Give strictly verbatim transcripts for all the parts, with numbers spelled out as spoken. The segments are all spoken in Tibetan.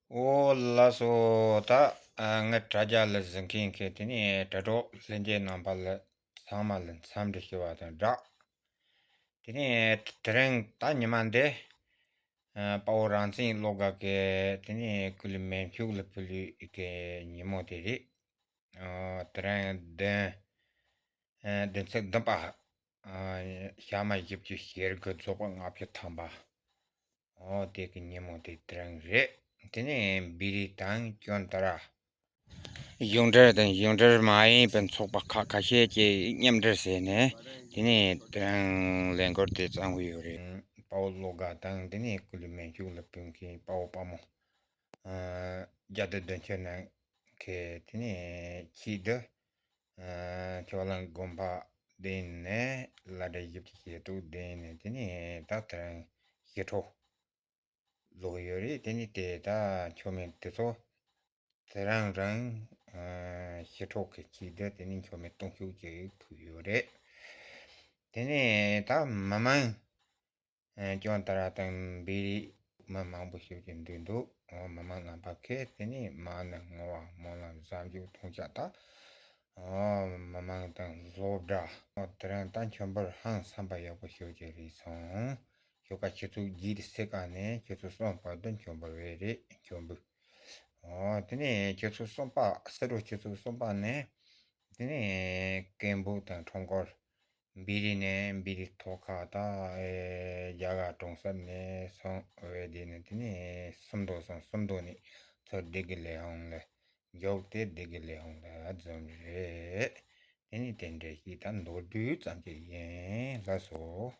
ཨོ་ལགས་སོ། ད་ཨ་ངའི་དྲ་རྒྱ་ལ་གཟིགས་མཁན་གྱི་དེ་ནས་དྲ་གྲོགས་ལྷན་རྒྱས་རྣམ་པ་ལ་ཚང་མ་ལ་འཚམས་འདྲི་ཞུ་བ་དང་སྦྲགས། དེ་ནས་དེ་རིང་ད་ཉི་མ་འདི་ཨ་དཔའ་བོ་རང་བཙན་བློ་དགའ་གི་དེ་ནས་སྐུ་ལུས་མེ་ཕྱུགས་ལ་ཕུལ་བའི་གི་ཉིན་མོ་དེ་རེད། ཨ་དེ་རིང་བདུན་ཨ་བདུན་ཚེག་བདུན་པ། ཨ་ཞག་མ་བཞི་བཅུ་ཞེ་དགུ་རྫོགས་པ་ལྔ་བཅུ་ཐམ་པ། ཨོ་དེ་གི་ཉིན་མོ་དེ་དེ་རིང་རེད། དེ་ནས་བི་རི་དང་ཅོན་ཏ་ར། གཞུང་འབྲེལ་དང་གཞུང་འབྲེལ་མ་ཡིན་པའི་ཚོགས་པ་ཁག་ཁ་ཤས་ཀྱིས་མཉམ་འབྲེལ་བྱས་ནས་དེ་ནས་དེ་རིང་ལས་འགུལ་དེ་བརྩམས་ཀྱི་ཡོད་རེད། དཔའ་བོ་བློ་དགའ་དང་དེ་ནས་སྐུ་ལུས་མེ་ཕྱུགས་ལ་ཕུལ་མཁན་དཔའ་བོ་དཔའ་མོ། ཨ་བརྒྱ་དང་བདུན་ཅུ་ནང་གི་དེ་ནས་ཆེད་དུ། ཨ་ཁྱོད་རང་དགོན་པ་བསྡད་ནས་བླ་གྲྭ་བཞི་བཅུ་ཞེ་དྲུག་བསྡད་ནས་དེ་ནས་ད་དེ་རིང་ཞི་ཁྲོ་ལོག་ཡོད་རེད། དེ་ནས་དེ་ད་མཆོད་མེ་དེ་ཚོ་དེ་རང་རང་ཨ་ཞི་ཁྲོ་གི་ཆེད་དུ་དེ་ནས་མཆོད་མེ་སྟོང་ཕྲག་ཅིག་ཕུལ་ཡོད་རེད། དེ་ནས་ད་མི་མང་ཨ་ཅོན་ཏ་ར་དང་བི་རི་མི་མང་པོ་ཞིག་ཅིག་འདུས་འདུག་ཨོ་མི་མང་རྣམ་པ་ཁྱེད་དེ་ནས་མ་ཎི་བསྔོ་བ་སྨོན་ལམ་བཟང་སྤྱོད་ལྟུང་བཤགས་དང་། ཨོ་མི་མང་དང་སློབ་གྲྭ། ཨོ་དེ་རིང་ད་མཆོད་འབུལ་ཧང་སངས་པ་ཡག་པོ་ཞིག་ཅིག་རེད་སོང་། ཞོགས་ཀ་ཆུ་ཚོད་བརྒྱད་དང་ཕྱེད་ཀ་ནས་ཆུ་ཚོད་གསུམ་བར་དུ་མཆོད་འབུལ་བས་རེད། མཆོད་འབུལ། ཨོ་དེ་ནས་ཆུ་ཚོད་གསུམ་པ་ཕྱི་དྲོ་ཆུ་ཚོད་གསུམ་པ་ནས་དེ་ནས་སྐད་འབོད་དང་ཁྲོམ་སྐོར། བི་རི་ནས་བི་རི་ཐོག་ཁ་ད་ཨེ་རྒྱ་གར་གྲོང་གསེབ་ནས་སོང་བས་དེ་ནས་དེ་ནས་སུམ་མདོ་སོང་། སུམ་མདོ་ནས་ཚུར་བདེ་སྐྱིད་ལས་ཁུངས་ལ་མགྱོགས་ཏེ་བདེ་སྐྱིད་ལས་ཁུངས་ལ་འཛོམས་རེད། དེ་ནས་དེ་འདྲ་ཞིག་ད་མདོར་བསྡུས་ཙམ་ཅིག་ཡིན། ལགས་སོ།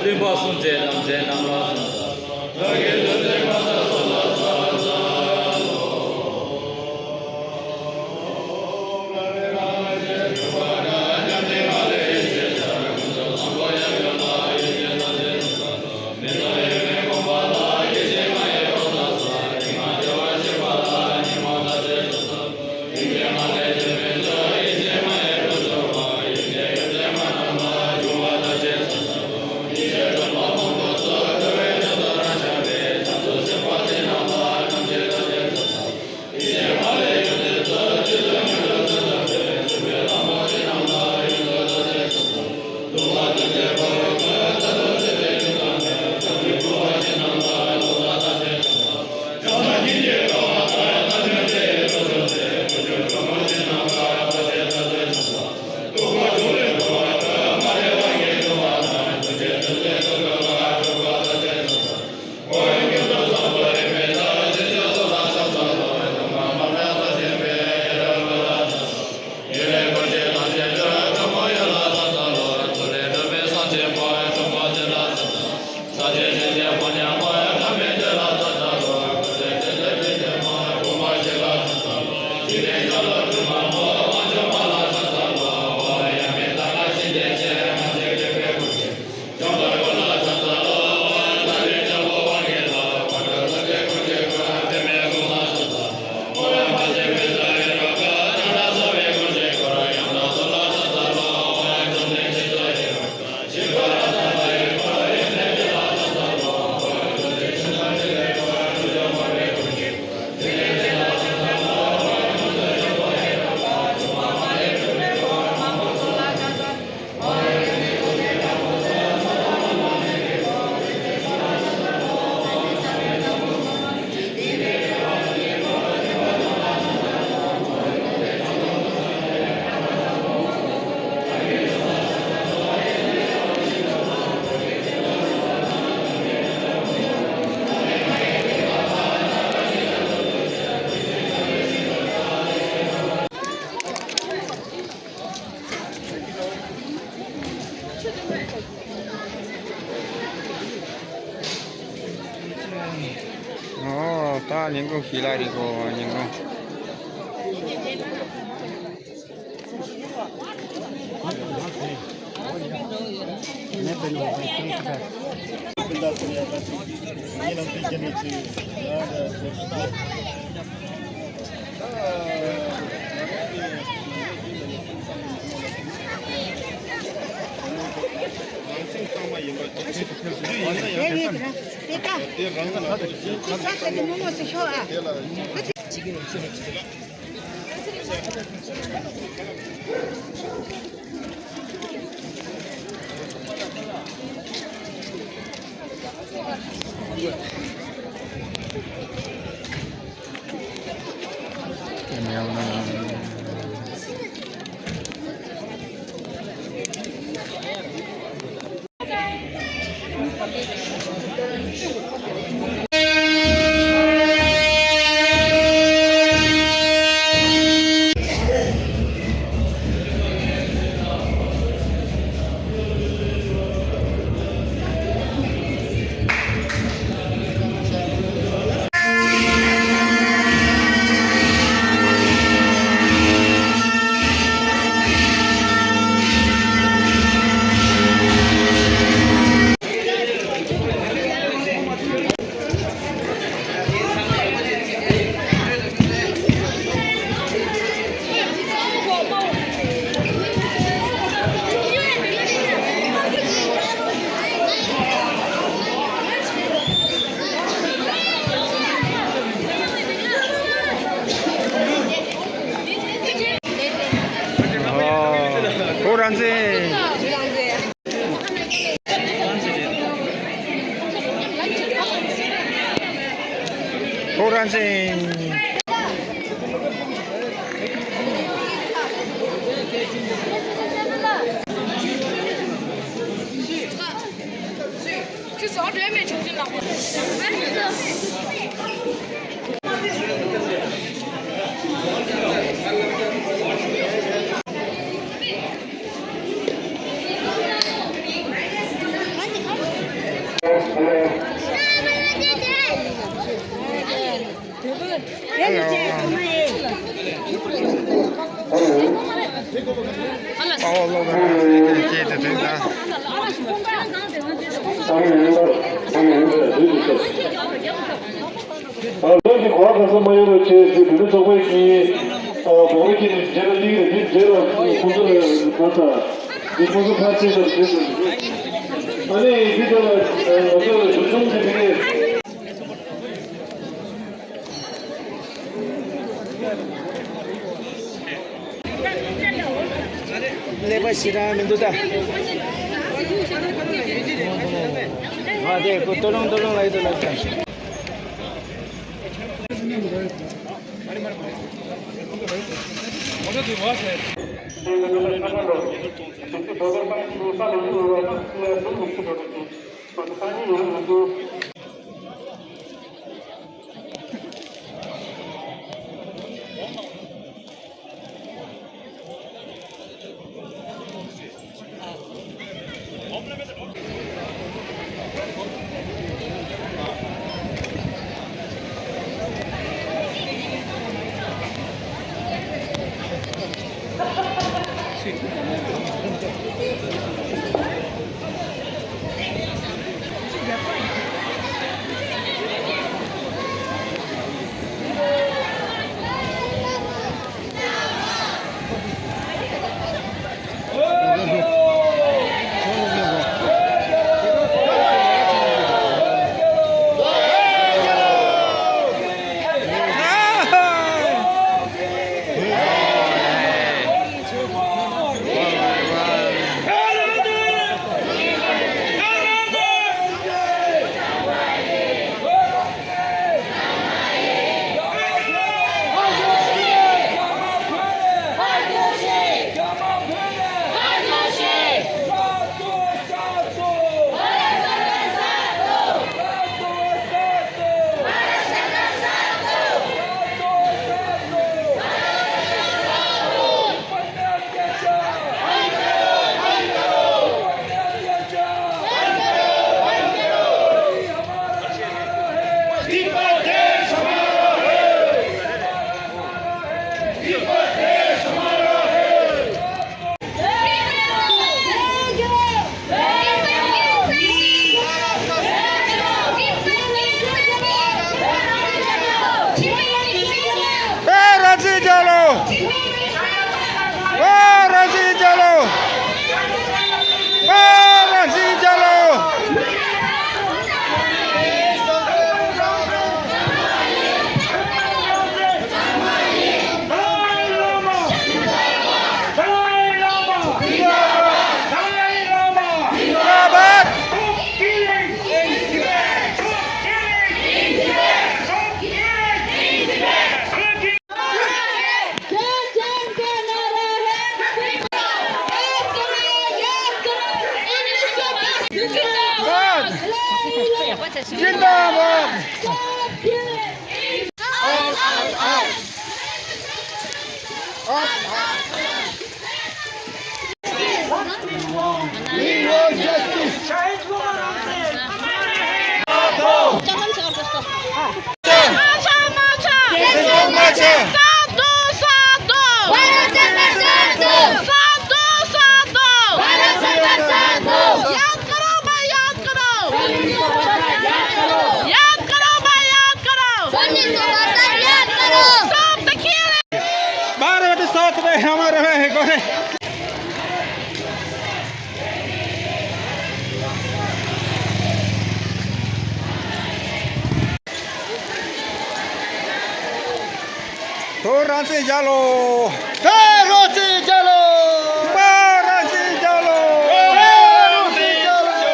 བློན་པོ་སྲུང་བྱེད་རྣམ་འདྲེན་རྣམས་ལ། ཨོ། ད་ཉིན་གུང་ཞིག་ལ་རེད་གོ། ཉིན་གུང་། ཁོ་རང་ཚེ། ཁོ་རང་ཚེ། ཨ་ལོ་གི་གོ་བ་ག་ས་མ་ཡོང་བ་བྱས་ཟེར་བོད་མི་ཚོགས་པའི་གི་ཨ་བོད་ཀྱི་རྗེས་ལ་ལིག་རེ་འདི་རྗེས་ལ་ཁོང་ཚོ་ལ་གོ་ས་འདི་ཁོང་ཚོ་ཕར་ཕྱིན་པར་བྱེད་དགོས། ཨ་ནི་འདི་ཚོ་ལ་ང་ཚོ་གཞུང་ཆུང་གི་དེ་གས། ཀླད་པ་ཞེ་དྲག་མི་འདུག་ད། ཨ་དེ་ཁོ་ཏོ་ལོང་ཏོ་ལོང་ལ་ཡོད་དོ་ལ་ད། ཨེ་རང་བཙན་རྒྱལ་ལོ། ཨེ་རང་བཙན་རྒྱལ་ལོ། ཨེ་རང་བཙན་རྒྱལ་ལོ། भारत साथ में हमारे है गोरे। ཐོ་རང་བཙན་རྒྱལ་ལོ། ཐོ་རང་བཙན་རྒྱལ་ལོ། ཐོ་རང་བཙན་རྒྱལ་ལོ། ཐོ་རང་བཙན་རྒྱལ་ལོ།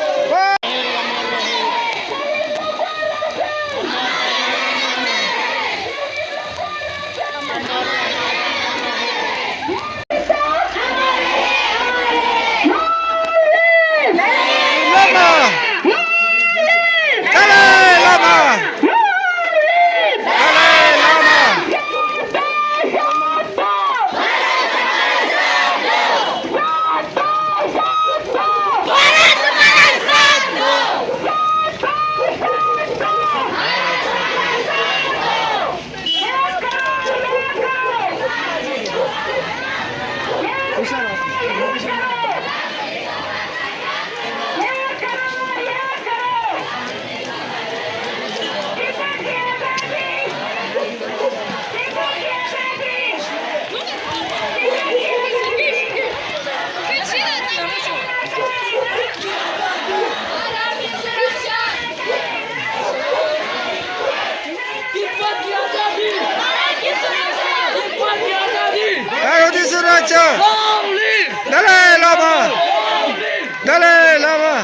Long live! Dalai Lama! Dalai Lama!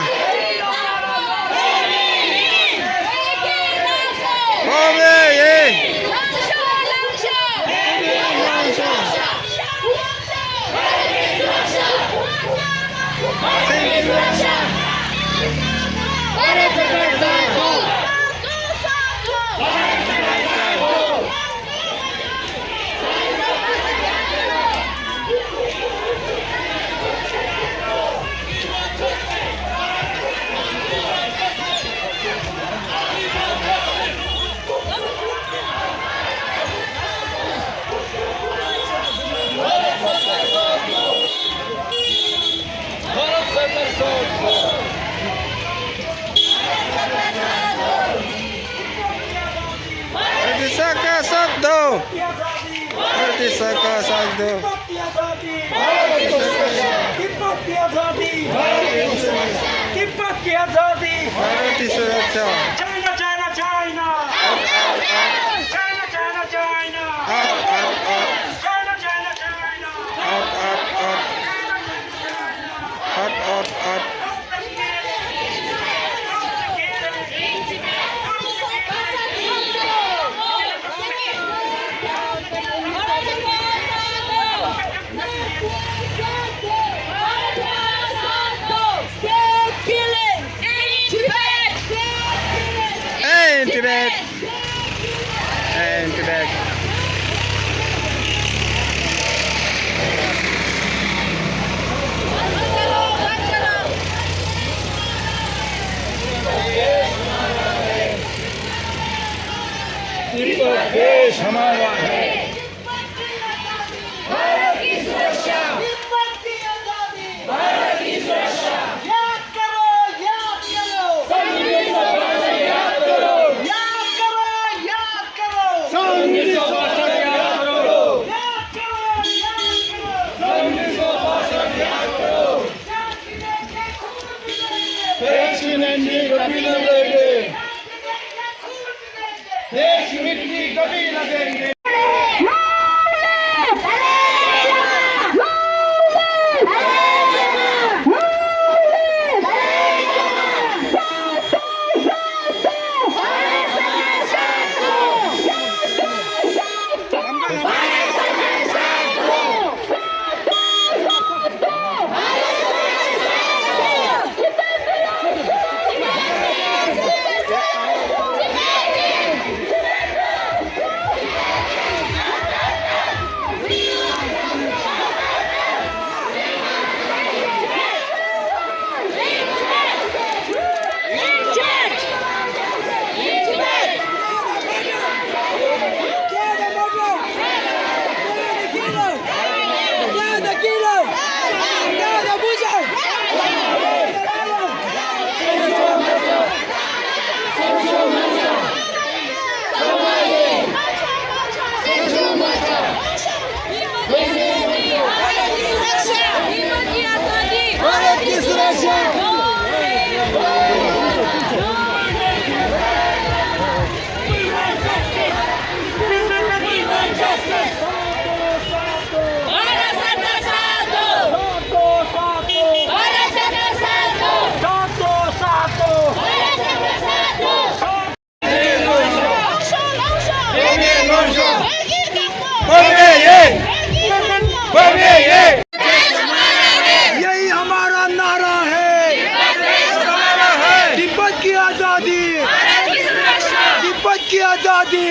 Bharat सरकार साथ दो। भारत सरकार साथ दो। तिब्बत की आजादी। तिब्बत की आजादी। भारत की सुरक्षा। China, China, China. China, China, China. China, China, China. China, China, China. Hey, Tibet! Hey, Tibet! Tibet देश हमारा है। भारत की सुरक्षा। तिब्बत की आजादी। भारत की सुरक्षा। याद करो, याद करो। संगीत भाषा याद करो। याद करो, याद करो। संगीत भाषा याद करो। याद करो, याद करो। संगीत भाषा याद करो। देश की मिट्टी कभी न देंगे। देश की मिट्टी कभी न देंगे। यही हमारा नारा है। तिब्बत की आजादी। तिब्बत की आजादी।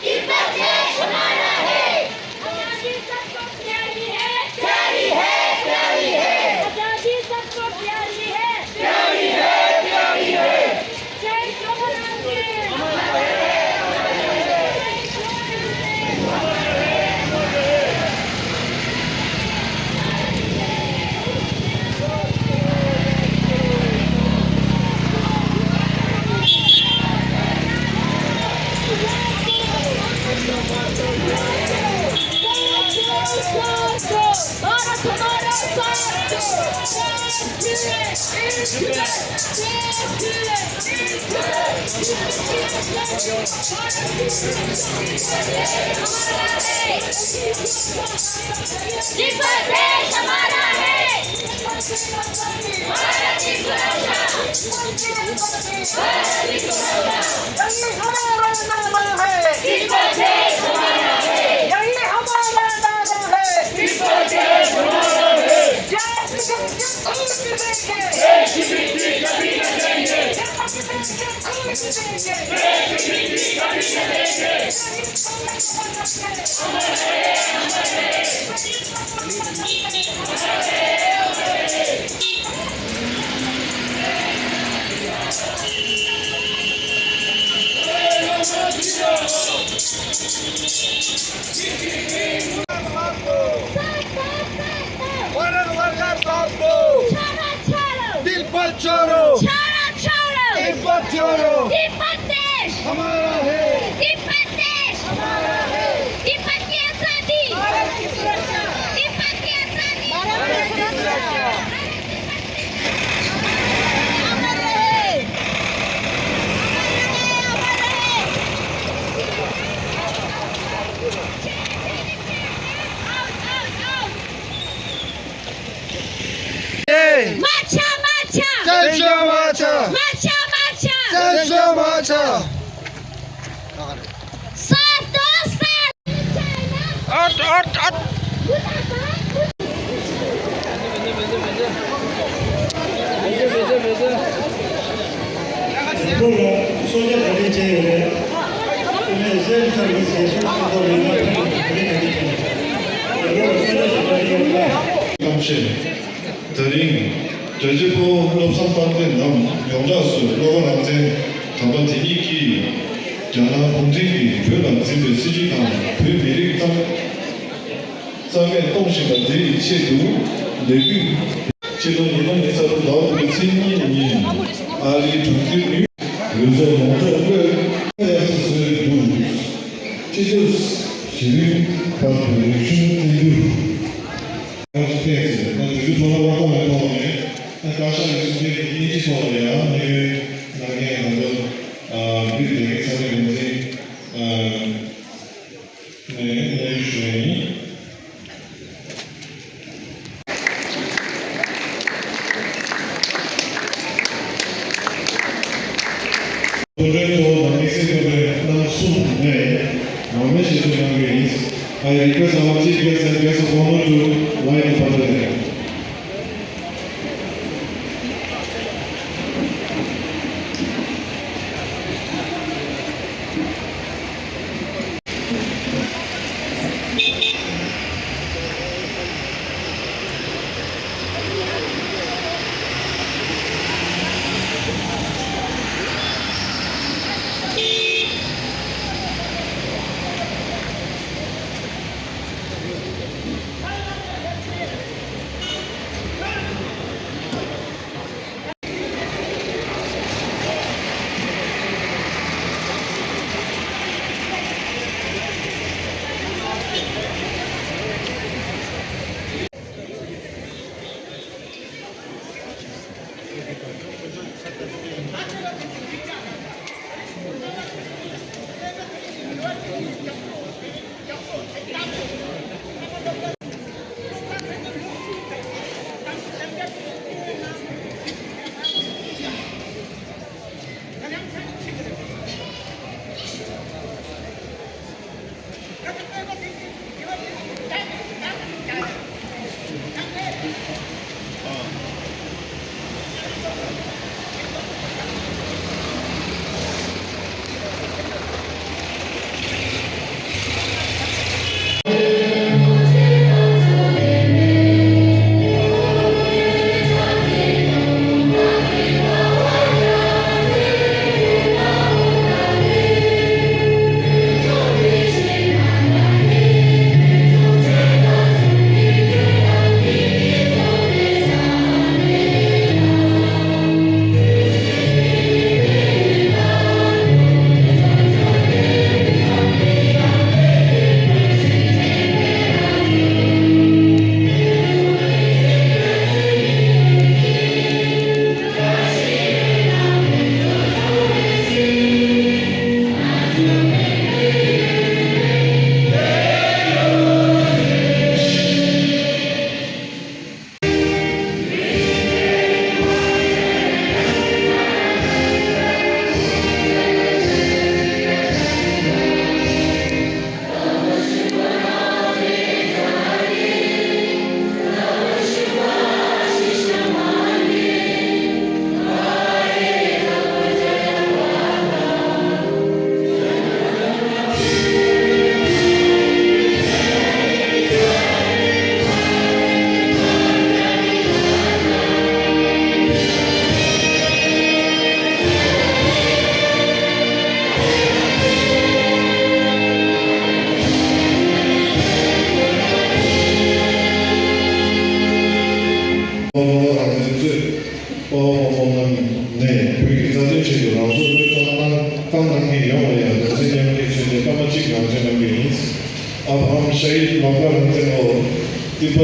तिब्बत देश हमारा है। आजादी सबको प्यारी है। प्यारी है, प्यारी है। आजादी सबको प्यारी है। प्यारी है, प्यारी है। जय जोहार। भारत हमारा साथ दो। तिब्बत देश हमारा है। भारत की सुरक्षा। भारत की सुरक्षा। यही हमारा नारा है। तिब्बत देश हमारा है। यही हमारा नारा है। तिब्बत देश हमारा है। जय श्री कृष्ण। देश की मिट्टी कभी न देंगे। भारत सरकार साथ दो। छोड़ो, छोड़ो। तिब्बत छोड़ो। छोड़ो, छोड़ो। तिब्बत छोड़ो। तिब्बत देश। हमारा है। तिब्बत देश। हमारा है। तिब्बत की आजादी। भारत की सुरक्षा। तिब्बत की आजादी। भारत की सुरक्षा। अमर रहे। अमर रहे, अमर रहे। ए! माछा, माछा। चल्छ माछा। माछा, माछा। चल्छ माछा। सात दो सात। अट, अट, अट। གནམ་གཤིས། ད་རིང་རྒྱ་ཆེ་ཕོ་བློ་བཟང་དཔལ་ལྡན་ནམ་ཡོངས་གྲགས་སུ་བློ་དགའ་རང་བཙན་དམ་པ་དེ་ཉིད་ཀྱིས། རྒྱ་ནག་གུང་ཁྲན་གྱིས་བོད་ལ་འཛིན་པའི་སྲིད་བྱུས་དང་བོད་མི་རིགས་གཙང་། རྩ་མེད་གཏོང་བཞིན་པ་དེ་ཡི་ཆེད་དུ་ལས་འགུལ། ཕྱི་ལོ་ཉིས་སྟོང་ཉི་ཤུ་རྩ་དྲུག་ཟླ་བ་དྲུག་པའི་ཚེས་གཉིས་ཉིན་ཨ་རིའི་གྲོང་ཁྱེར་ནིའུ། ལུས་རྩལ་ལུང་འདྲ་དངོས་ཡག་ས་བཟོས་འདུག་སྤྱི་ཚོགས་གཞི་རིམ་བར་དུ་རིག་གཞུང་བསྟན་འགྱུར། ང་ཚོ་ཕན་ཚུན་ད་དུས་ཚོད་ཐོག་མཐའ་བར་གཏོང་བའི་ཐོག་ནས་ད་བཀའ་ཤག་གི་གསུང་བཤད་ཀྱི་དབྱིན་ཇིའི་ཐོག་ལ་ཡང་གནས་ཡུན་ནང་ལ་ང་ཚོ་འདི་དེ་གའི་ཚན་རིག་ལས་འཛིན། ནས་གནས་ཞུ་ཡིན། ཐུགས་རྗེ་ཆེ། དམིགས་བསལ་ཐུགས་རྗེ་གནང་གསུངས་ནས་ངོ་མ་ཞིག་ཏུ་གནང་གི་ཡིན། I request our chief guest and guest of honor to lie in front of them.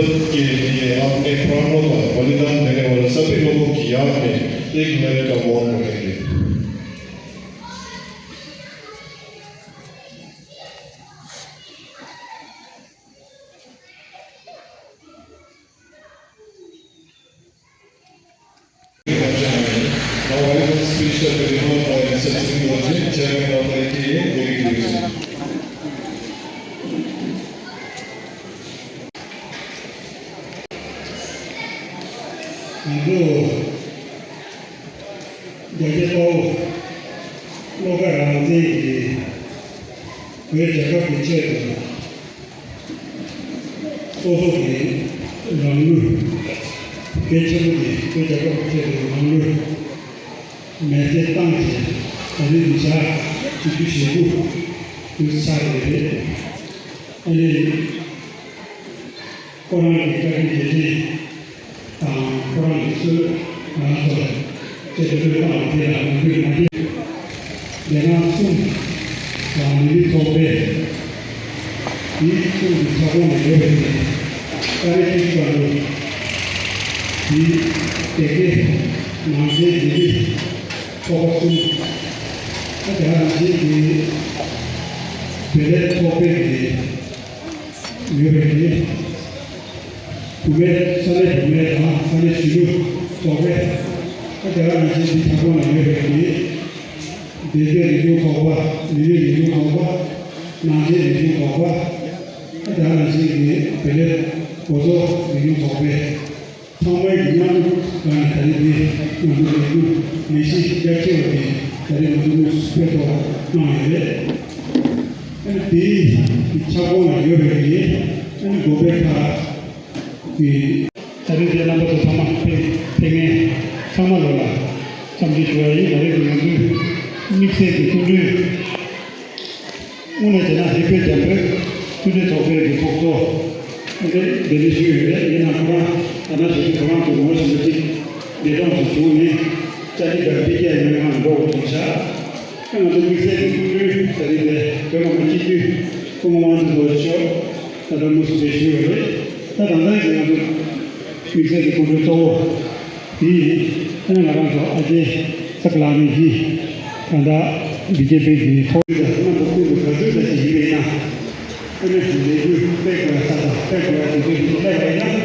के लिए आपने प्राणों का बलिदान देने वाले सभी लोगों की याद में एक मिनट का मौन रखेंगे। Now I will speech that will be delivered by Mister Chini Dorji, Chairman of the A T A Delhi Division. རྒྱལ་གཅེས་དཔའ་བོ་བློ་དགའ་རང་བཙན་གྱིས་བོད་རྒྱལ་ཁབ་ཀྱི་ཆེད་དུ། སོ་སོ་གི་རང་ལུས། གལ་ཆེན་པོ་དེ་བོད་རྒྱལ་ཁབ་ཀྱི་ཆེད་དུ་རང་ལུས་མེར་སྲེག་བཏང་བྱས། ད་རེས་འདི་ཞག་བཅུ་བཅུ་ཞེ་དགུ་དུས་ཆགས་ཡོད་རེད། ཨ་ནི་ཁོ་རང་གི་བཀའ་དྲིན་རྗེས་དྲན་དང་ཁོ་རང་གི་གསོལ་ང་ཚོ་ལ་ཆེད་དུ་བསྟོད་བཏང་བ་དེ་ལ་ངོ་སྤྲོད་མ་བྱས། རྒྱལ་ནང་གསུམ་དང་མི་རིགས་ཚོགས་པས་དེའི་གསུམ་གྱི་ས་ཁོངས་ལ་ཡོད་པའི་ཀ་རེ་ཏི་ཀ་ལོ་དེའི་སྡེ་དགེ་ནང་ཆེན་སྡེ་དགེ་ཚོགས་པ་གསུམ། ཨ་དེ་ནང་བཞིན་གྱི་བེ་ལེ་ཚོགས་པའི་གི་ཡོད་པའི་གི་བུད་མེད་ས་གནས་བུད་མེད་དང་ས་གནས་གཞིས་ལུས་ཚོགས་པའི། ཨ་དེ་ནང་བཞིན་གྱི་ས་ཁོངས་ལ་ཡོད་པའི་གི་སྡེ་དགེ་རིག་གཞུང་ཚོགས་པ། མི་རིགས་རིག་གཞུང་ཚོགས་པ། ནང་ཆེན་རིག་གཞུང་ཚོགས་པ། ཨ་དེ་ནང་བཞིན་གྱི་བེ་ལེ་བོད་ཚོགས་རིག་གཞུང་ཚོགས་པའི་ཚང་མའི་མཉམ་རུབ་ངང་ནས་ད་རེས་འདི་ང་ཚོ་ལས་འགུལ་ལས་གཞི་རྒྱ་ཆེ་བ་དེ་ད་རེས་ང་ཚོ་དངོས་སུ་ཕེབས་ཐུབ་པ་གནང་ཡོད་རེད། ཨ་ནི་དེའི་ཁྱབ་ཁོངས་ལ་ཡོད་པའི་གི་ཨ་ནི་འགོ་པའི་ཁག་གི། ད་རེས་འདིར་རྣམ་པ་ཚོ་ཚང་མ་ཕེབས་ཕེབས་མཁན་ཚང་མ་ལོ་ལ་འཚམས་འདྲི་ཞུ་བ་ཡིན། ད་རེས་ཀྱི་ང་ཚོའི་དམིགས་བསལ་གྱི་སྐུ་མགྲོན། དངོས་གནས་བྱས་ན་ཧི་པེ་རྒྱ་བོད་མཐུན་སྒྲིལ་ཚོགས་པའི་གི་ཚོགས་གཙོ་ཨ་ནི་ལྡི་ལི་ཞུས་ཡོད་རེད། ཡིན་ནའང་ཁོ་རང་ད་ནང་བཞིན་དུ་ཁོ་རང་ཚོ་ངོ་ཤེས་པ་ཅིག་འདས་གྲོངས་སུ་བྱུང་ནས་ཅ་ལི་དང་པི་ཀེ་ཨེ་མའི་ནང་འགྲོ་དགོས་བྱུང་ཤག་ཨ་ང་ཚོ་དམིགས་བསལ་གྱི་སྐུ་མགྲོན་ད་རེས་དེ་བོད་མི་མང་སྤྱི་འཐུས་སྐུ་ངོ་དབང་འདུས་རྡོ་རྗེ་མཆོག་ད་ལྟ་དངོས་སུ་མཇལ་ཞུས་ཡོད་རེད། ད་ད་ལྟ་གི་ང་ཚོ་དམིགས་བསལ་གྱི་སྐུ་མགྲོན་གཙོ་བོ། དེ་ཡིན། ཨ་ནི་ང་རང་ཚོ་ཨ་ཅེ་ས་ཀ་ལ་ནི་ཡིན། ད་ལྟ་བི་ཇེ་པི་གི་ཚོགས་འདུ་དང་རྣམ་པ་ཀུན་ཏུ་དགའ་ཚོར་དང་ཅིག་ཡིན་པས་ན། ཨ་ནི་ལས་འགུལ་སྤེལ་དགོས་པ་ས་དང་སྤེལ་དགོས་པ་དེ་ཚོ་ཡིན་སླེབས་པ་ཡིན་ན།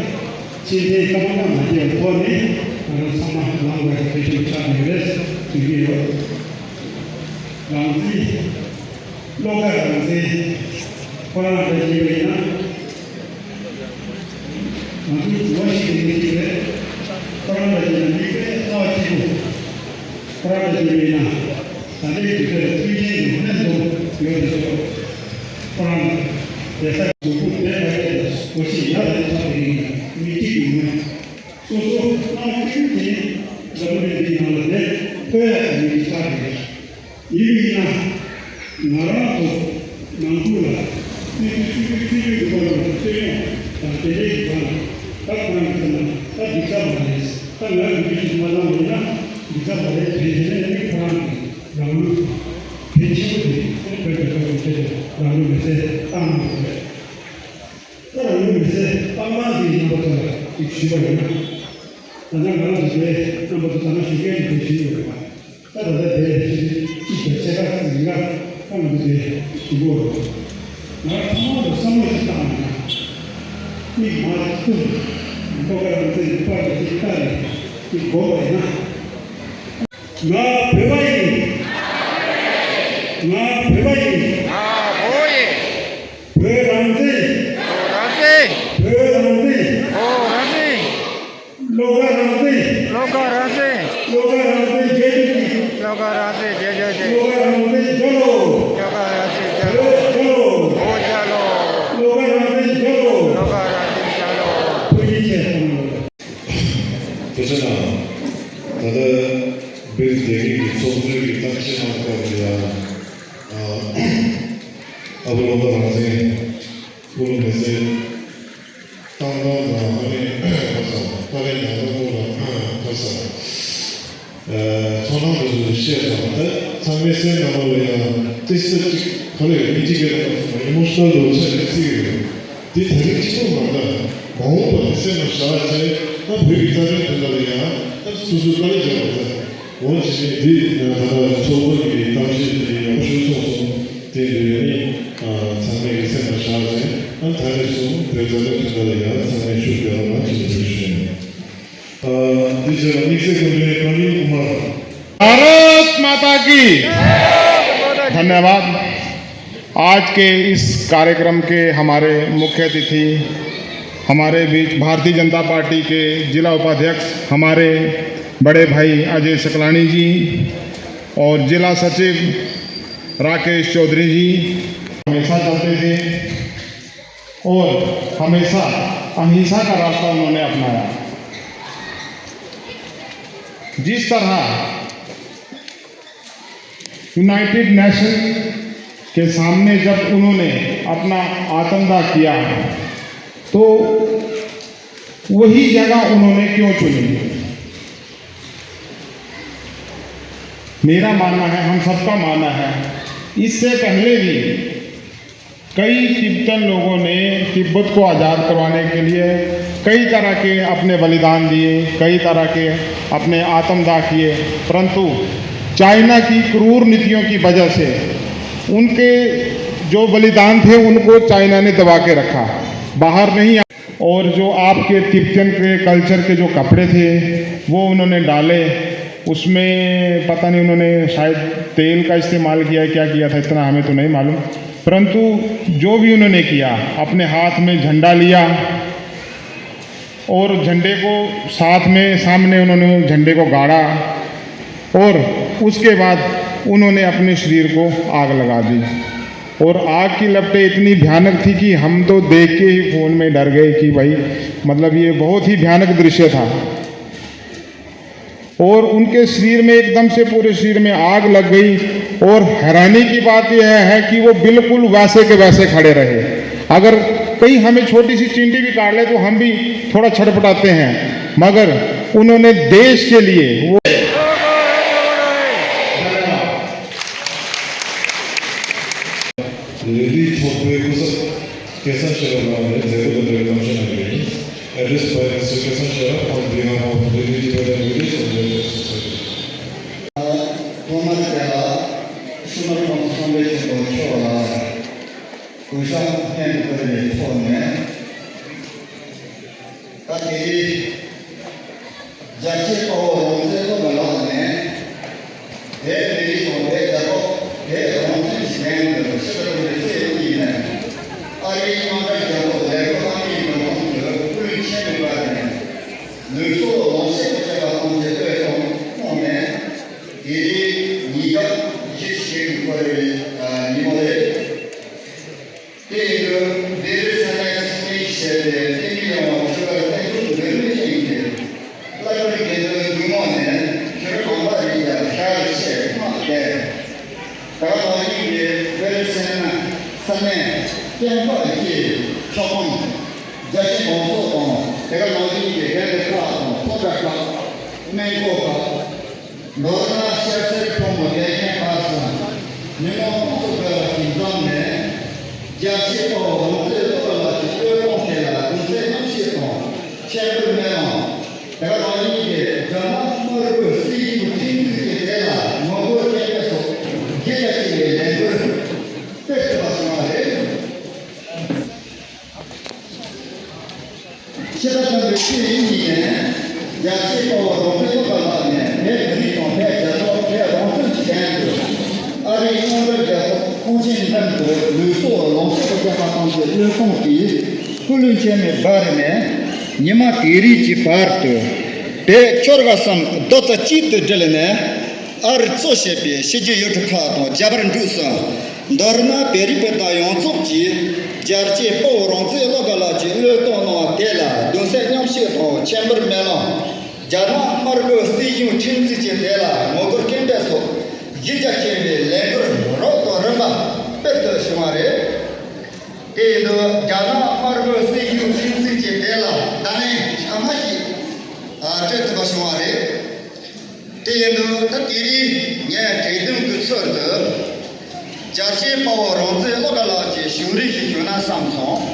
ཕྱི་འཐེན་སྐར་མ་ལྔ་མ་བརྒྱབ་པའི་ཐོག་ནས་ང་རང་ཚང་མ་ལངས་དགོས་པའི་གལ་ཆེན་པོ་ཆགས་ཡོད་རེད་ཟེར་གྱི་ཡོད། རང་བཙན། བློ་དགའ་རང་བཙན། ཁོ་རང་ལ་བྱས་པ་ཡིན་ན། ང་ཚོའི་འགྱུར་བ་ཞིག་ཡིན་གྱི་རེད། ཁོ་རང་ལ་བྱས་ན་མིག་དཔེ་གསར་པ་གཅིག་པུ། ཁོ་རང་ལ་བྱས་པ་ཡིན་ན། ད་ལྟའི་དུས་ཚོད་ལ་མཐུན་རྐྱེན་གྱི་ལྷན་དུ་ཡོད་དུ་ཆོག་ཁོ་རང་ལ་བསྡད་ས་གཟུགས་པོ་བསྡད་པ་ཡིན་ན་གོ་ཤེས་ཡག་དང་ཆགས་པ་ཡིན་ན་མི་གཅིག་གི་ངོས་སོ་སོ་སྣང་བ་ཁྱིམ་གྱི་འཛམ་བུ་གླིང་འདིའི་ནང་ལ་བསྡད་ཐུབ་ཡག་གི་མི་གཅིག་ཆགས་ཀྱི་རེད། ཡིན་པ་ཡིན་ན། ང་རང་ཚོ་ནང་ཁུལ་ལ་སྲིད་ཇུས་སྲིད་ཇུས་སྲིད་ཇུས་ཀྱི་སྐོར་ལ་རྩོད་རྙོག་དང་དེ་འདྲའི་སྒང་ལ་ད་ཁོ་རང་གི་སེམས་ལ་ད་འགྲིག་ས་མ་རེད། ད་ང་འགྲིག་རྒྱུ་ཞིག་མ་བླངས་པ་ཡིན་ན་འགྲིག་ས་མ་རེད། དེ་བྱས་ནས་ནི་ཁོ་རང་གི་རང་ལུས་གལ་ཆེན་པོ་དེ་ཨ་ནི་བོད་རྒྱལ་ཁབ་ཀྱི་ཆེད་དུ་རང་ལུས་མེར་སྲེག་བཏང་གནང་བ་རེད། ད་རང་ལུས་མེར་སྲེག་བཏང་གནང་གི་རྣམ་པ་ཚོ་ལ་ཅིག་ཞུས་པ་ཡིན་ན། ད་ནང་ང་རང་ཚོ་དེ་རྣམ་པ་ཚོ་ད་ནང་ཞུ་མཁན་གྱི་དེ་ཞུས་ཡོད་རེད་པ། ད་ད་ལྟ་དེ་གཅིག་དང་ཕྱེད་ཀ་ཙམ་ཡིན་ན་ཁོང་ཚོ་དེ་ཞུ་དགོས་རེད། ང་ཚང་མ་ལ་བསམ་བློ་ཞིག་བཏང་ན་མིག་མ་བཙུམ་ལྟོ་ག་རང་བཙན་པར་ཞིག་བལྟས་ནས་ཅིག་དགོངས་པ་ཡིན་ན། ང་བོད་པ་ཡིན། ང་བོད་པ་ཡིན། ང་བོད་ཡིན། བོད་རང་བཙན། བོད་རང་བཙན། བོད་རང་བཙན། བོད་རང་བཙན། བློ་དགའ་རང་བཙན། བློ་དགའ་རང་བཙན། བློ་དགའ་རང་བཙན་རྒྱལ་གཅེས་ཀྱི། བློ་དགའ་རང་བཙན་རྒྱལ་གཅེས་ཀྱི། བློ་དགའ་རང་བཙན་རྒྱལ་ལོ། བློ་དགའ་རང་བཙན་རྒྱལ་ལོ། བོད་རྒྱལ་ལོ། བོད་རྒྱལ་ལོ། བློ་དགའ་རང་བཙན་རྒྱལ་ལོ། བློ་དགའ་རང་བཙན་རྒྱལ་ལོ། ཐུགས་རྗེ་ཆེ་གནང་། ཐུགས་རྗེ་གནང་། ད་ལྟ་བོད་རྒྱལ་ཁབ་ཀྱི་ཚོགས་གཙོའི་གི་གཏམ་བཤད་གནང་སྐབས་ལ་ཡང་ཨ་བོ་བློ་དགའ་རང་བཙན། བློ་མེར་སྲེག་བཏང་སྟངས་དང་ཨ་ནི་ཁ་སང་ཏཱ་ལའི་ནང་ལ་བློ་ལ་ཁ་སང་ཚོར་སྣང་དེ་ཚོ་བཤད་དང་། ད་ཚང་མའི་སེམས་ནང་ལ་ཡང་ཏོག་ཙམ་ཅིག་ག་རེ་མི་གཅིག་གི་ནང་ལ་ཨི་མོ་ཤི་ནལ་དུ་ཆགས་ནས་བརྩི་གི་ཡོད། འདི་ད་རིང་གཅིག་པོ་མ་གཏོགས་ འོང་བ་དེ་སེམས་ལ་བཞག་བྱས་ད་བོད་ཀྱི་རྩ་དོན་དོན་དག་ལ་ཡང་ད་སོ་སོའི་དཀའ་ལས་རྒྱག་པ་དང་། འོ་བྱས་ནས་འདི་ད་ལྟ་ཚོགས་པ་གི་གཏམ་བཤད་དེ་ཡག་པོ་ཞིག་ཚོགས་སོང་། དེ་འདྲ་ཡོད་ནི་ཚང་མས་ཀྱི་སེམས་ལ་བཞག་བྱས་ད་ད་ནས་བཟུང་བོད་རྩ་དོན་དོན་དག་ལ་ཡང་ཚང་མས་ཤུགས་རྒྱག་རོགས་གནང་ཞེས་འབོད་ཞུ་ཡིན། འདི་བྱས་ལ་དམིགས་བསལ་སྐུ་མགྲོན་པྲ་ནིལ་ཀུ་མར། भारत माता की धन्यवाद। आज के इस कार्यक्रम के हमारे मुख्य अतिथि, हमारे बीच भारतीय जनता पार्टी के जिला उपाध्यक्ष हमारे बड़े भाई अजय सकलानी जी और जिला सचिव राकेश चौधरी जी हमेशा चलते थे और हमेशा अहिंसा का रास्ता उन्होंने अपनाया। जिस तरह यूनाइटेड नेशन के सामने जब उन्होंने अपना आत्मदाह किया तो वही जगह उन्होंने क्यों चुनी? मेरा मानना है, हम सबका मानना है, इससे पहले भी कई तिब्बतन लोगों ने तिब्बत को आज़ाद करवाने के लिए कई तरह के अपने बलिदान दिए, कई तरह के अपने आत्मदाह किए, परंतु चाइना की क्रूर नीतियों की वजह से उनके जो बलिदान थे उनको चाइना ने दबा के रखा, बाहर नहीं। और जो आपके तिब्बतन के कल्चर के जो कपड़े थे वो उन्होंने डाले, उसमें पता नहीं उन्होंने शायद तेल का इस्तेमाल किया, क्या किया था, इतना हमें तो नहीं मालूम। परंतु जो भी उन्होंने किया, अपने हाथ में झंडा लिया और झंडे को साथ में, सामने उन्होंने झंडे को गाड़ा और उसके बाद उन्होंने अपने शरीर को आग लगा दी। और आग की लपटें इतनी भयानक थी कि हम तो देख के ही फोन में डर गए कि भाई, मतलब, ये बहुत ही भयानक दृश्य था। और उनके शरीर में एकदम से पूरे शरीर में आग लग गई। और हैरानी की बात यह है कि वो बिल्कुल वैसे के वैसे खड़े रहे। अगर कहीं हमें छोटी सी चींटी भी काट ले तो हम भी थोड़ा छटपटाते हैं, मगर उन्होंने देश के लिए वो ལས་རིགས་ཚོགས་པའི་སྐུ་ཚབ་སྐལ་བཟང་ཤེས་རབ་ལགས་ནས་མཛད་སྒོ་དང་འབྲེལ་བའི་གཏམ་བཤད་གནང་རྒྱུ་ཡིན། Address by Mister སྐལ་བཟང་ཤེས་རབ on behalf of Delhi Tibetan Buddhist Organization Society. ཐོག་མར་དེ་ལ་ཤུ་མར་ཁོང་ཚོ་ཚོང་པའི་ཆེན་པོ་མཆོག་ལ་གུས་ཕྱག་སྙན་དུ་བསྐུར་བའི་ཐོག་ནས། ད་དེ་རིང་རྒྱལ་གཅེས་དཔའ་བོ་རོང་ཚེ་སློབ་དཔོན་ལགས་ནས་བོད་མི་རིགས་དང་བོད་རྒྱལ་ཁབ་བོད་རང་བཙན་གྱི་ལས་འགུལ་ཞི་བ་དང་བདེ་སྐྱིད་ཡིན་ནས་ཨ་རིའི་རྣམ་པར་རྒྱལ་ཁབ་ལས་འགུལ་ཨ་མིའི་མི་མང་གི་སྐུ་ལུས་ཆེན་མོའི་བར་ནས་ལུས་སྲོག་ལོངས་སྤྱོད་ཀྱི་བཅའ་བ་ཐམས་ཅད་བློས་གཏོང་གནང་ནས་དེ་རིང་ཉིས་སྟོང་ཉི་ཤུ་རྩ་བཞི་ལོའི་ཉིན་མོ་རེད། དེ་ཡིན་དུས་འདིར་ས་གནས་སྲིད་སྤྱི་ཞེས་པའི་བསྟན་པའི་ཡང་བ་ཆོས་གར་བསྟན་འཛིན་འདུལ་བའི་ཞིང་གི་བླ་སྤྲུལ་དགེ་འདུན་འདུས་མང་ནས་ཕྱིར་གང་པ་རིགས་ཀྱང་ཤར་ཆེས་མ་བསྡད། ད་ལོ་ཡིན་གྱི་བོད་སེམས་ས་གནས་སྐྱེམས་པ་ཀྱི་ཆོག་ཁོངས་རྒྱ་ཆེ་མང་ཚོགས་དང་དེ་ག་ནང་བཞིན་གྱི་དགོན་སྡེ་ཁག་དང་ཚོགས་གྲྭ་ཁག་སྨན་ཁང་ཁག་མདོར་ན་ཤར་སེར་ཕོ་མོ་བདེ་ཆེན་བར་གསུམ་མི་མང་ཁོངས་སུ་སྤེལ་བ་ཞིག་བརྩམས་ནས་རྒྱལ་གཅེས་དཔའ་བོ་རོང་ཚེ་སློབ་དཔོན་ལགས་ཀྱི་བློས་གཏོང་དེ་ལ་གདུང་སེམས་མཉམ་སྐྱེད་དང་མཆོད་འབུལ་སྨོན་ལམ། དེ་ག་ནང་བཞིན་གྱི་རྒྱ་ནག་དམར་པོའི་སྲིད་གཞུང་ཁྲིམས་མཐུན་གྱི་ཐད་ལ་ངོ་རྒོལ་སྐད་འབོད་སོགས་རྒྱུན་ཆད་ཀྱི་ལས་འགུལ་སྤེལ་ཐུབ་པ་བྱུང་བ་རེད། ཕྱི་ཟླ་བདུན་པའི་ཚེས་གཉིས་ཉིན་རྒྱལ་གཅེས་དཔའ་བོ་རོང་ཚེ་སློབ་དཔོན་ལགས་ནས་བོད་མི་རིགས་དང་བོད་རྒྱལ་ཁབ་བོད་རང་བཙན་གྱི་དོན་དུ་ཨ་རིའི་དབང་སྒྱུར་རྒྱལ་ཁབ་ཁོང་ཆེན་མདུན་དུ་ལུས་སྲོག་ལོངས་སྤྱོད་ཀྱི་བཅའ་ཁྲིམས་ཀྱི་བློས་གཏོང་གིས་སྐུ་ལུས་མཆོད་མེ་སྦར་ནས་ཉི་མ་དེ་རིང་གི་བར་དུ་བོད་ཆོལ་ཁ་གསུམ་རྡོག་རྩ་གཅིག་ཏུ་བསྒྲིལ་ནས་ཨར་གཙོ་བྱས་པའི་ཕྱི་རྒྱལ་ཡུལ་གྲུ་ཁག་དང་རྒྱ་བལ་འབྲུག་གསུམ། མདོར་ན་བོད་རིགས་བོད་དང་ཡོངས་རྫོགས་ཀྱིས་རྒྱལ་གཅེས་དཔའ་བོ་རོང་ཚེ་བློ་དགའ་ལགས་ཀྱིས་བློས་གཏོང་གནང་བ་དེ་ལ་གདུང་སེམས་མཉམ་སྐྱེད་དང་མཆོད་འབུལ་སྨོན་ལམ། རྒྱ་ནག་དམར་པོའི་སྲིད་གཞུང་ཁྲིམས་འཛིན་གྱི་ཐད་ལ་ངོ་རྒོལ་སྐད་འབོད་སོགས་གཞི་རྒྱ་ཆེ་བའི་ལས་འགུལ་རབ་དང་རིམ་པ་སྤེལ་ཐུབ་བྱུང་བ་རེད། དེ་ཡིན་དུས་རྒྱ་ནག་དམར་པོའི་སྲིད་གཞུང་ཁྲིམས་འཛིན་གྱི་ཐད་ལ་བརྡ་ལན་ཚང་མ་ཞིག་སྤྲད་ཐུབ་པ་བྱུང་བ་རེད། དེ་ཡིན་དུས་ད་དེ་རིང་ངས་གྲོས་བསྡུར་གྱི་ཚུལ་དུ་རྒྱལ་གཅེས་དཔའ་བོ་རོང་ཚེ་བློ་དགའ་ལགས་ཀྱི་བྱུང་རིམ་ཞིག་ཞུ་ན་བསམ་སོང་།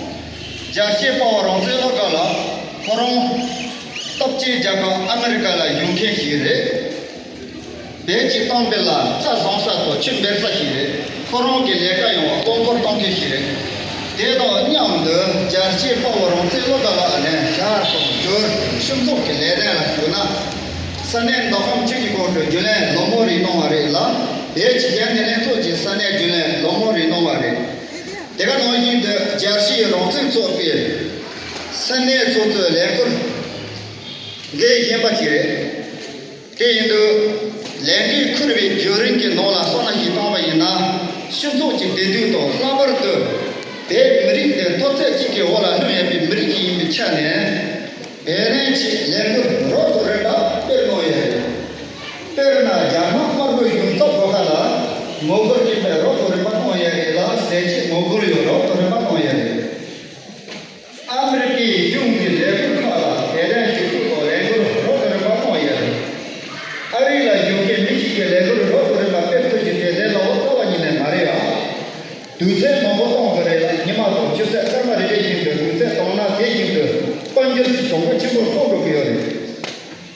རྒྱལ་གཅེས་དཔའ་བོ་རང་བཙན་བློ་དགའ་ལགས་ཁོ་རང་སྟོབས་ཆེན་རྒྱལ་ཁབ་ཨ་མི་རི་ཀ་ལ་ཡོང་མཁན་ཞིག་རེད། བོད་ཀྱི་གཏམ་དཔེ་ལ་རྩྭ་བཟང་ས་དང་ཆུ་འབེབས་ས་ཞིག་རེད། ཁོ་རང་གི་ལས་ཀ་ཡོང་བ་བློ་འཁོར་གཏོང་མཁན་ཞིག་རེད། དེ་དང་མཉམ་དུ་རྒྱལ་གཅེས་དཔའ་བོ་རང་བཙན་བློ་དགའ་ལགས་ནས་ཞར་དང་མཇུག་སྤྱི་ཚོགས་ཀྱི་ལས་དོན་ལ་ཞུགས་ན། ས་གནས་མདོ་ཁམས་སྤྱི་གི་ཁོངས་སུ་རྒྱུན་ལས་ལོ་མོ་རེ་གནང་བ་རེད་ལ། བོད་ཀྱི་རྒྱལ་ནས་ལྷན་ཚོགས་ཀྱི་ས་གནས་རྒྱུན་ལས་ལོ་མོ་རེ་གནང་བ་རེད། དེ་ག་ནང་བཞིན་དུ་རྒྱལ་སྤྱིའི་རང་བཙན་ཚོགས་པའི་ས་གནས་ཚོགས་གཙོའི་ལས་འཁུར་འགན་བཞེས་པ་ཞིག་རེད། དེ་ཡིན་དུས་ལས་འགན་འཁུར་བའི་བརྒྱུད་རིམ་གྱི་ནང་ལ་སོང་ན་ཞིག་བཏང་བ་ཡིན་ན། སྤྱི་ཚོགས་ཀྱི་བདེ་སྡུག་དང་ལྷག་པར་དུ་བོད་མི་རིགས་དེ་ཐོབ་ཚད་གཅིག་གི་འོག་ལ་ལྷུང་ཡོད་པའི་མི་རིགས་ཤིག་ཡིན་པའི་ཆ་ནས། བོད་རང་གི་ལས་འགུལ་རོགས་དང་རིམ་པ་སྤེལ་གནང་ཡོད་རེད། དཔེར་ན་རྒྱ་ནག་དམར་པོའི་གཞུང་ཚབ་སྒོ་ཁ་ལ་ངོ་རྒོལ་གྱི་ཐད་རོགས་དང་རིམ་པ་གནང་ཡོད་རེད་ལ། ཟས་བཅད་ངོ་རྒོལ་ཡང་རོགས་དང་རིམ་པ་གནང་ཡོད་རེད། ཨ་མི་རི་ཀའི་གཞུང་གི་ལས་ཁུངས་ཁག་ལ་དེ་རིང་ཞུ་གཏུག་དང་ལས་འགུལ་རོགས་དང་རིམ་པ་གནང་ཡོད་རེད། ཨ་རི་ལ་བཞུགས་མཁན་མི་ཞིག་གིས་ལས་འགུལ་རོགས་དང་རིམ་པ་སྤེལ་ཐུབ་རྒྱུ་དེ་ལས་སླ་བོ་རྩ་བ་ཉིད་ནས་མ་རེད་ཨ། དུས་ཚོད་མང་པོ་གཏོང་དགོས་རེད་ལ། ཉི་མ་དང་ཆུ་ཚོད་སྐར་མ་རེ་རེ་བཞིན་དུ་དུས་ཚོད་བཏང་ན་དེ་བཞིན་དུ་དཔལ་འབྱོར་གྱི་གྱོང་གུན་ཆེན་པོ་གཏོང་འགྲོ་གི་ཡོད་རེད།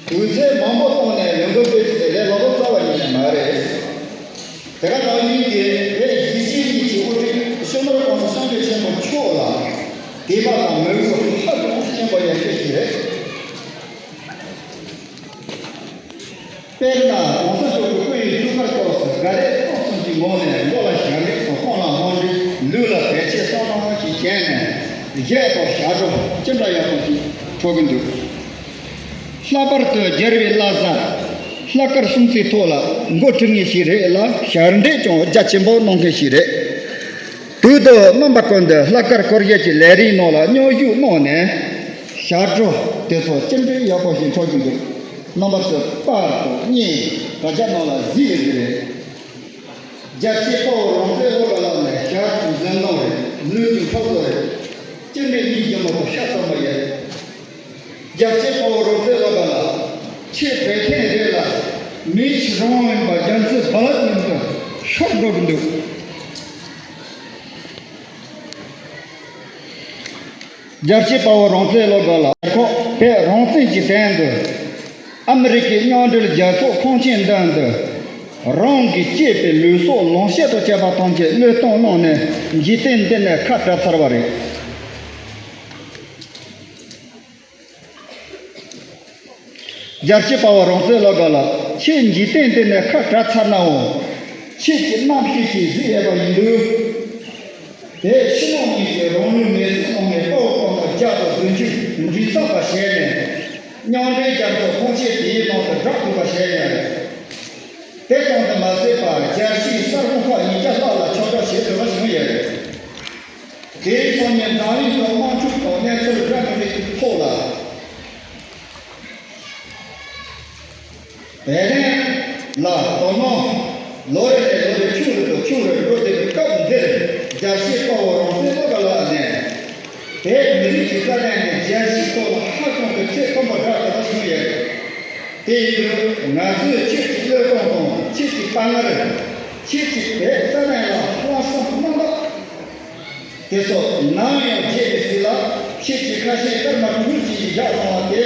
དུས་ཚོད་མང་པོ་བཏང་ནས་ལས་འགུལ་སྤེལ་རྒྱུ་དེ་ལས་སླ་པོ་རྩ་བ་ཉིད་ནས་མ་རེད། དེ་ག་ནང་བཞིན་གྱི་བོད་གཞིས་བྱེས་གཉིས་ཀྱི་དབུ་ཁྲིད་སྤྱི་ནོར་༸གོང་ས་༸སྐྱབས་མགོན་ཆེན་པོ་མཆོག་ལ་དད་པ་དང་མོས་གུས་ཧ་ཅང་ཆེན་པོ་ཡོད་མཁན་ཞིག་རེད། དཔེར་ན་༸གོང་ས་མཆོག་གི་སྐུ་ཡི་ཐུགས་ཀར་ཐོག་སུ་དགའ་དད་སྤོབས་གསུམ་གྱི་ངང་ནས་མགོ་ལ་ཞབས་འདྲེན་དང་རྐང་ལ་ལྷམ་འདྲེན། ལུས་ལ་བེར་ཆས་སོགས་ལྷམ་ཞིག་བྱས་ནས་གཞས་དང་ཞབས་བྲོ་ཅི་འདྲ་ཡག་པོ་ཞིག་འཁྲབ་ཀྱི་འདུག་ལྷག་པར་དུ་རྒྱལ་བའི་བླ་གཟའ་ལྷག་དཀར་སྲུང་བརྩིའི་ཐོག་ལ་འགོ་ཁྲིད་མཁན་ཞིག་རེད་ལ། ཞབས་འདེགས་ཀྱང་རྒྱ་ཆེན་པོ་གནང་མཁན་ཞིག་རེད། དུས་དང་རྣམ་པ་ཀུན་ཏུ་ལྷག་དཀར་སྐོར་རྒྱག་གི་ལས་རིམ་ནང་ལ་མཉམ་ཞུགས་གནང་ནས་ཞབས་བྲོ་དེ་ཚོ་ཅི་འདྲའི་ཡག་པོ་ཞིག་འཁྲབ་ཀྱི་འདུག་རྣམ་པ་ཚོས་པར་དང་བརྙན་དྲ་རྒྱ་ནང་ལ་གཟིགས་ཡོད་ཀྱི་རེད། རྒྱལ་གཅེས་དཔའ་བོ་རང་བཙན་བློ་དགའ་ལགས་ནས་ཞབས་ཀྱི་འཛིན་སྟངས་རེད། ལུས་ཀྱི་འཁྲབ་སྟོན་རེད། ཅི་འདྲའི་སྙིང་རྗེ་མོ་དང་ཤ་ཚ་མོ་ཡོད། རྒྱལ་གཅེས་དཔའ་བོ་རང་བཙན་བློ་དགའ་ལགས། ཁྱེད་བོད་ལྷན་རེད་ལ། མི་ཕྱི་རང་དབང་ཡིན་པ་རྒྱ་མཚོའི་རྦ་རླབས་མཉམ་དུ་ཤོར་འགྲོ་གི་འདུག་རྒྱལ་གཅེས་དཔའ་བོ་རང་བཙན་བློ་དགའ་ལགས་ཁོ་བོད་རང་བཙན་གྱི་དོན་དུ་ཨ་མི་རི་ཀའི་མཉམ་འབྲེལ་རྒྱལ་ཚོགས་ཁང་ཆེན་མདུན་དུ་རང་གི་གཅེས་པའི་ལུས་སྲོག་ལོངས་སྤྱོད་དང་བཅས་པ་ཐམས་ཅད་བློས་གཏོང་གནང་ནས་འཇིག་རྟེན་འདི་ནས་ཁ་བྲལ་ཚར་བ་རེད། རྒྱལ་གཅེས་དཔའ་བོ་རང་བཙན་བློ་དགའ་ལགས། ཁྱེད་འཇིག་རྟེན་འདི་ནས་ཁ་བྲལ་ཚར་ནའང་། ཁྱེད་ཀྱི་རྣམ་ཤེས་ཀྱིས་གཟིགས་ཡོད་པ་ཡིན་དུས། དེ་ཕྱི་ནང་གཉིས་ཀྱི་རང་ལུས་མེར་སྲེག་གནང་མཁན་དཔའ་བོ་དཔའ་མོ་བརྒྱ་དང་བདུན་ཅུ་མགྲིན་ཚབ་པ་བྱས་ནས། མཉམ་འབྲེལ་རྒྱལ་ཚོགས་ཁང་ཆེན་དེའི་ནང་དུ་བསྒྲགས་ཐུབ་པ་བྱས་ཡོད་རེད། དེ་ཙམ་དུ་མ་ཟད་པར་རྒྱལ་སྤྱིའི་གསར་ཁང་ཁག་ཉིས་བརྒྱ་ལྷག་ལ་ཕྱག་བྲིས་བྱེད་ཐུབ་པ་བྱུང་ཡོད་རེད། དེའི་ཐོག་ནས་འཛམ་གླིང་ཐོག་དམངས་ཁྲོད་ཐོག་གནས་ཚུལ་འདྲ་མི་འདྲ་གི་ཐོག་ལ། བོད་དོན་ལ་དོ་སྣང་ལོ་རེ་ནས་ལོ་རེ་ཆུང་རུ་དང་ཆུང་རུ་འགྲོ་བསྡད་པའི་སྐབས་འདིར། རྒྱལ་གཅེས་དཔའ་བོ་རང་བཙན་བློ་དགའ་ལགས་ནས་བོད་མི་རིགས་ཀྱི་རྩ་དོན་ནི་རྒྱལ་སྤྱིའི་ཐོག་ལ་ཧ་ཅང་གི་ཚད་མཐོན་པོ་བསྒྲགས་ཐུབ་པ་བྱུང་ཡོད། དེ་ཡིན་དུས་ང་ཚོས་ཁྱེད་ཀྱི་བློས་གཏོང་དང་ཁྱེད་ཀྱི་དཔའ་ངར། ཁྱེད་ཀྱི་བོད་རྩ་དོན་ལ་ལྷག་བསམ་རྣམ་དག་དེ་ཚོ་ནམ་ཡང་བརྗེད་མི་སྲིད་ལ། ཁྱེད་ཀྱི་ཁ་ཞེ་སྐར་མ་དྲུག་ཅུ་ཞིག་བཞག་གནང་བ་དེ་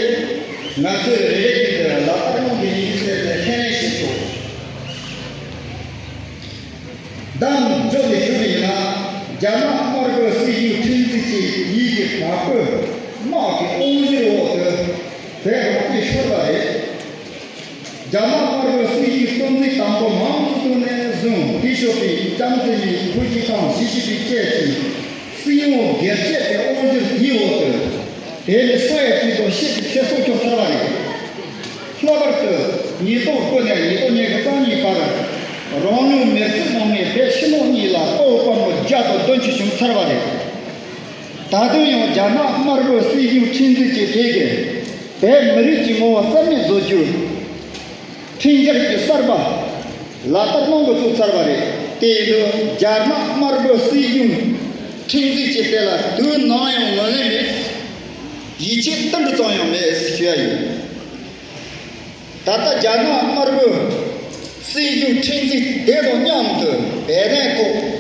ང་ཚོས་རེ་རེ་བཞིན་དུ་ལག་བསྟར་གནང་གི་ཡིན་ཟེར་ནས་ཁས་ལེན་ཞུས་ཆོག་མདང་མཇུག་ནས་ཞུ་བ་ཡིན་ན། རྒྱ་ནག་དམར་པོའི་སྲིད་གཞུང་ཁྲིམས་འཛིན་གྱི་ཡིད་ཀྱི་བ་སྤུ་དམག་གི་དབང་བསྒྱུར་འོག་ཏུ་བོད་རང་བཙན་ཤོར་བ་རེད། རྒྱ་ནག་དམར་པོའི་སྲིད་གཞུང་གཏོར་འཛིན་དང་པོ་མང་གཙོ་དུས་ནས་བཟུང་། དེའི་ཤུལ་དུ་ལྕམ་ཚེ་རིང་། ཧྥུ་ཅི་ཁང་། ཞི་ཅིན་ཕིང་བཅས་ཀྱི་སྲིད་དབང་སྒེར་གཅོད་ཀྱི་དབང་སྒྱུར་དེའི་འོག་ཏུ་བོད་མི་ས་ཡ་གཅིག་དང་ཕྱེད་ཀྱི་ཚེ་སྲོག་སྐྱོབ་ཚར་བ་རེད། ལྷག་པར་དུ་ཉིས་སྟོང་དགུ་ནས་ཉིས་སྟོང་ཉི་ཤུ་རྩ་གཉིས་བར་རང་ལུས་མེར་སྲེག་གནང་མཁན་བོད་ཕྱི་ནང་གཉིས་ལ་དཔའ་བོ་དཔའ་མོ་བརྒྱ་དང་བདུན་ཅུ་བྱུང་ཚར་བ་རེད། ད་དུང་ཡང་རྒྱ་ནག་དམར་པོའི་སྲིད་གཞུང་ཁྲིམས་འཛིན་གྱི་སྡེ་གིས་བོད་མི་རིགས་ཀྱི་ངོ་བོ་རྩ་མེད་བཟོ་རྒྱུ། འཕྲིན་བཅར་གྱི་གསར་པ་ལག་བསྟར་གནང་འགོ་བཙུགས་ཚར་བ་རེད། དེ་ཡིན་དུས་རྒྱ་ནག་དམར་པོའི་སྲིད་གཞུང་ཁྲིམས་འཛིན་གྱི་སྡེ་ལ་དུས་ནམ་ཡང་ངོས་ལེན་མེད། ཡིད་ཆེས་ཏིལ་འབྲུ་ཙམ་ཡང་མེད་ཞུ་ཡ་ཡིན། ད་ལྟ་རྒྱ་ནག་དམར་པོའི་སྲིད་གཞུང་ཁྲིམས་འཛིན་སྡེ་དང་མཉམ་དུ་བོད་དོན་ཐོག་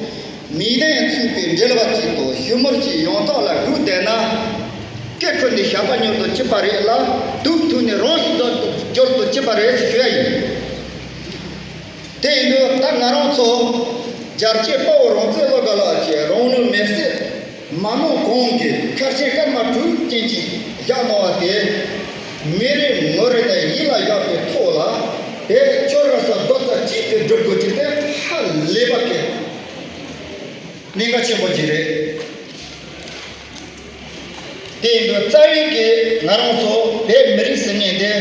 མིག་ལྡན་ཚུད་པའི་འགྲེལ་པ་ཅིག་དང་ཞིབ་མོར་གྱི་ཡོང་སྟངས་ལ་སྒུག་བསྡད་ན། སྐེ་ཁུར་ནས་ཞགས་པ་ཉོར་དུ་བཅུག་པ་རེད་ལ། དུག་འཐུང་ནས་རང་ཤི་འགྱུར་དུ་བཅུག་པ་རེད་ཞུ་ཡ་ཡིན། དེ་ཡིན་དུས་ད་ང་རང་ཚོ་རྒྱལ་གཅེས་དཔའ་བོ་རང་བཙན་བློ་དགའ་ལགས་ཀྱི་རང་ལུས་མེར་སྲེག་མ་གནང་གོང་གི་ཁ་ཆེ་སྐར་མ་དྲུག་ཅན་གྱིས་བཞག་གནང་བ་དེ། མི་རེ་ངོ་རེ་ནས་ཡིད་ལ་བཞག་པའི་ཐོག་ལ་དེ་ཆོལ་ཁ་གསུམ་རྡོག་རྩ་གཅིག་ཏུ་སྒྲིལ་དགོས་ཀྱི་དེ་ཧ་ལས་པ་གི་གནད་འགག་ཆེན་པོ་ཅིག་རེད། དེ་ཡིན་དུས་རྩ་བའི་གི་ང་རང་ཚོ་བོད་མི་རིགས་ཟེར་མཁན་དེ་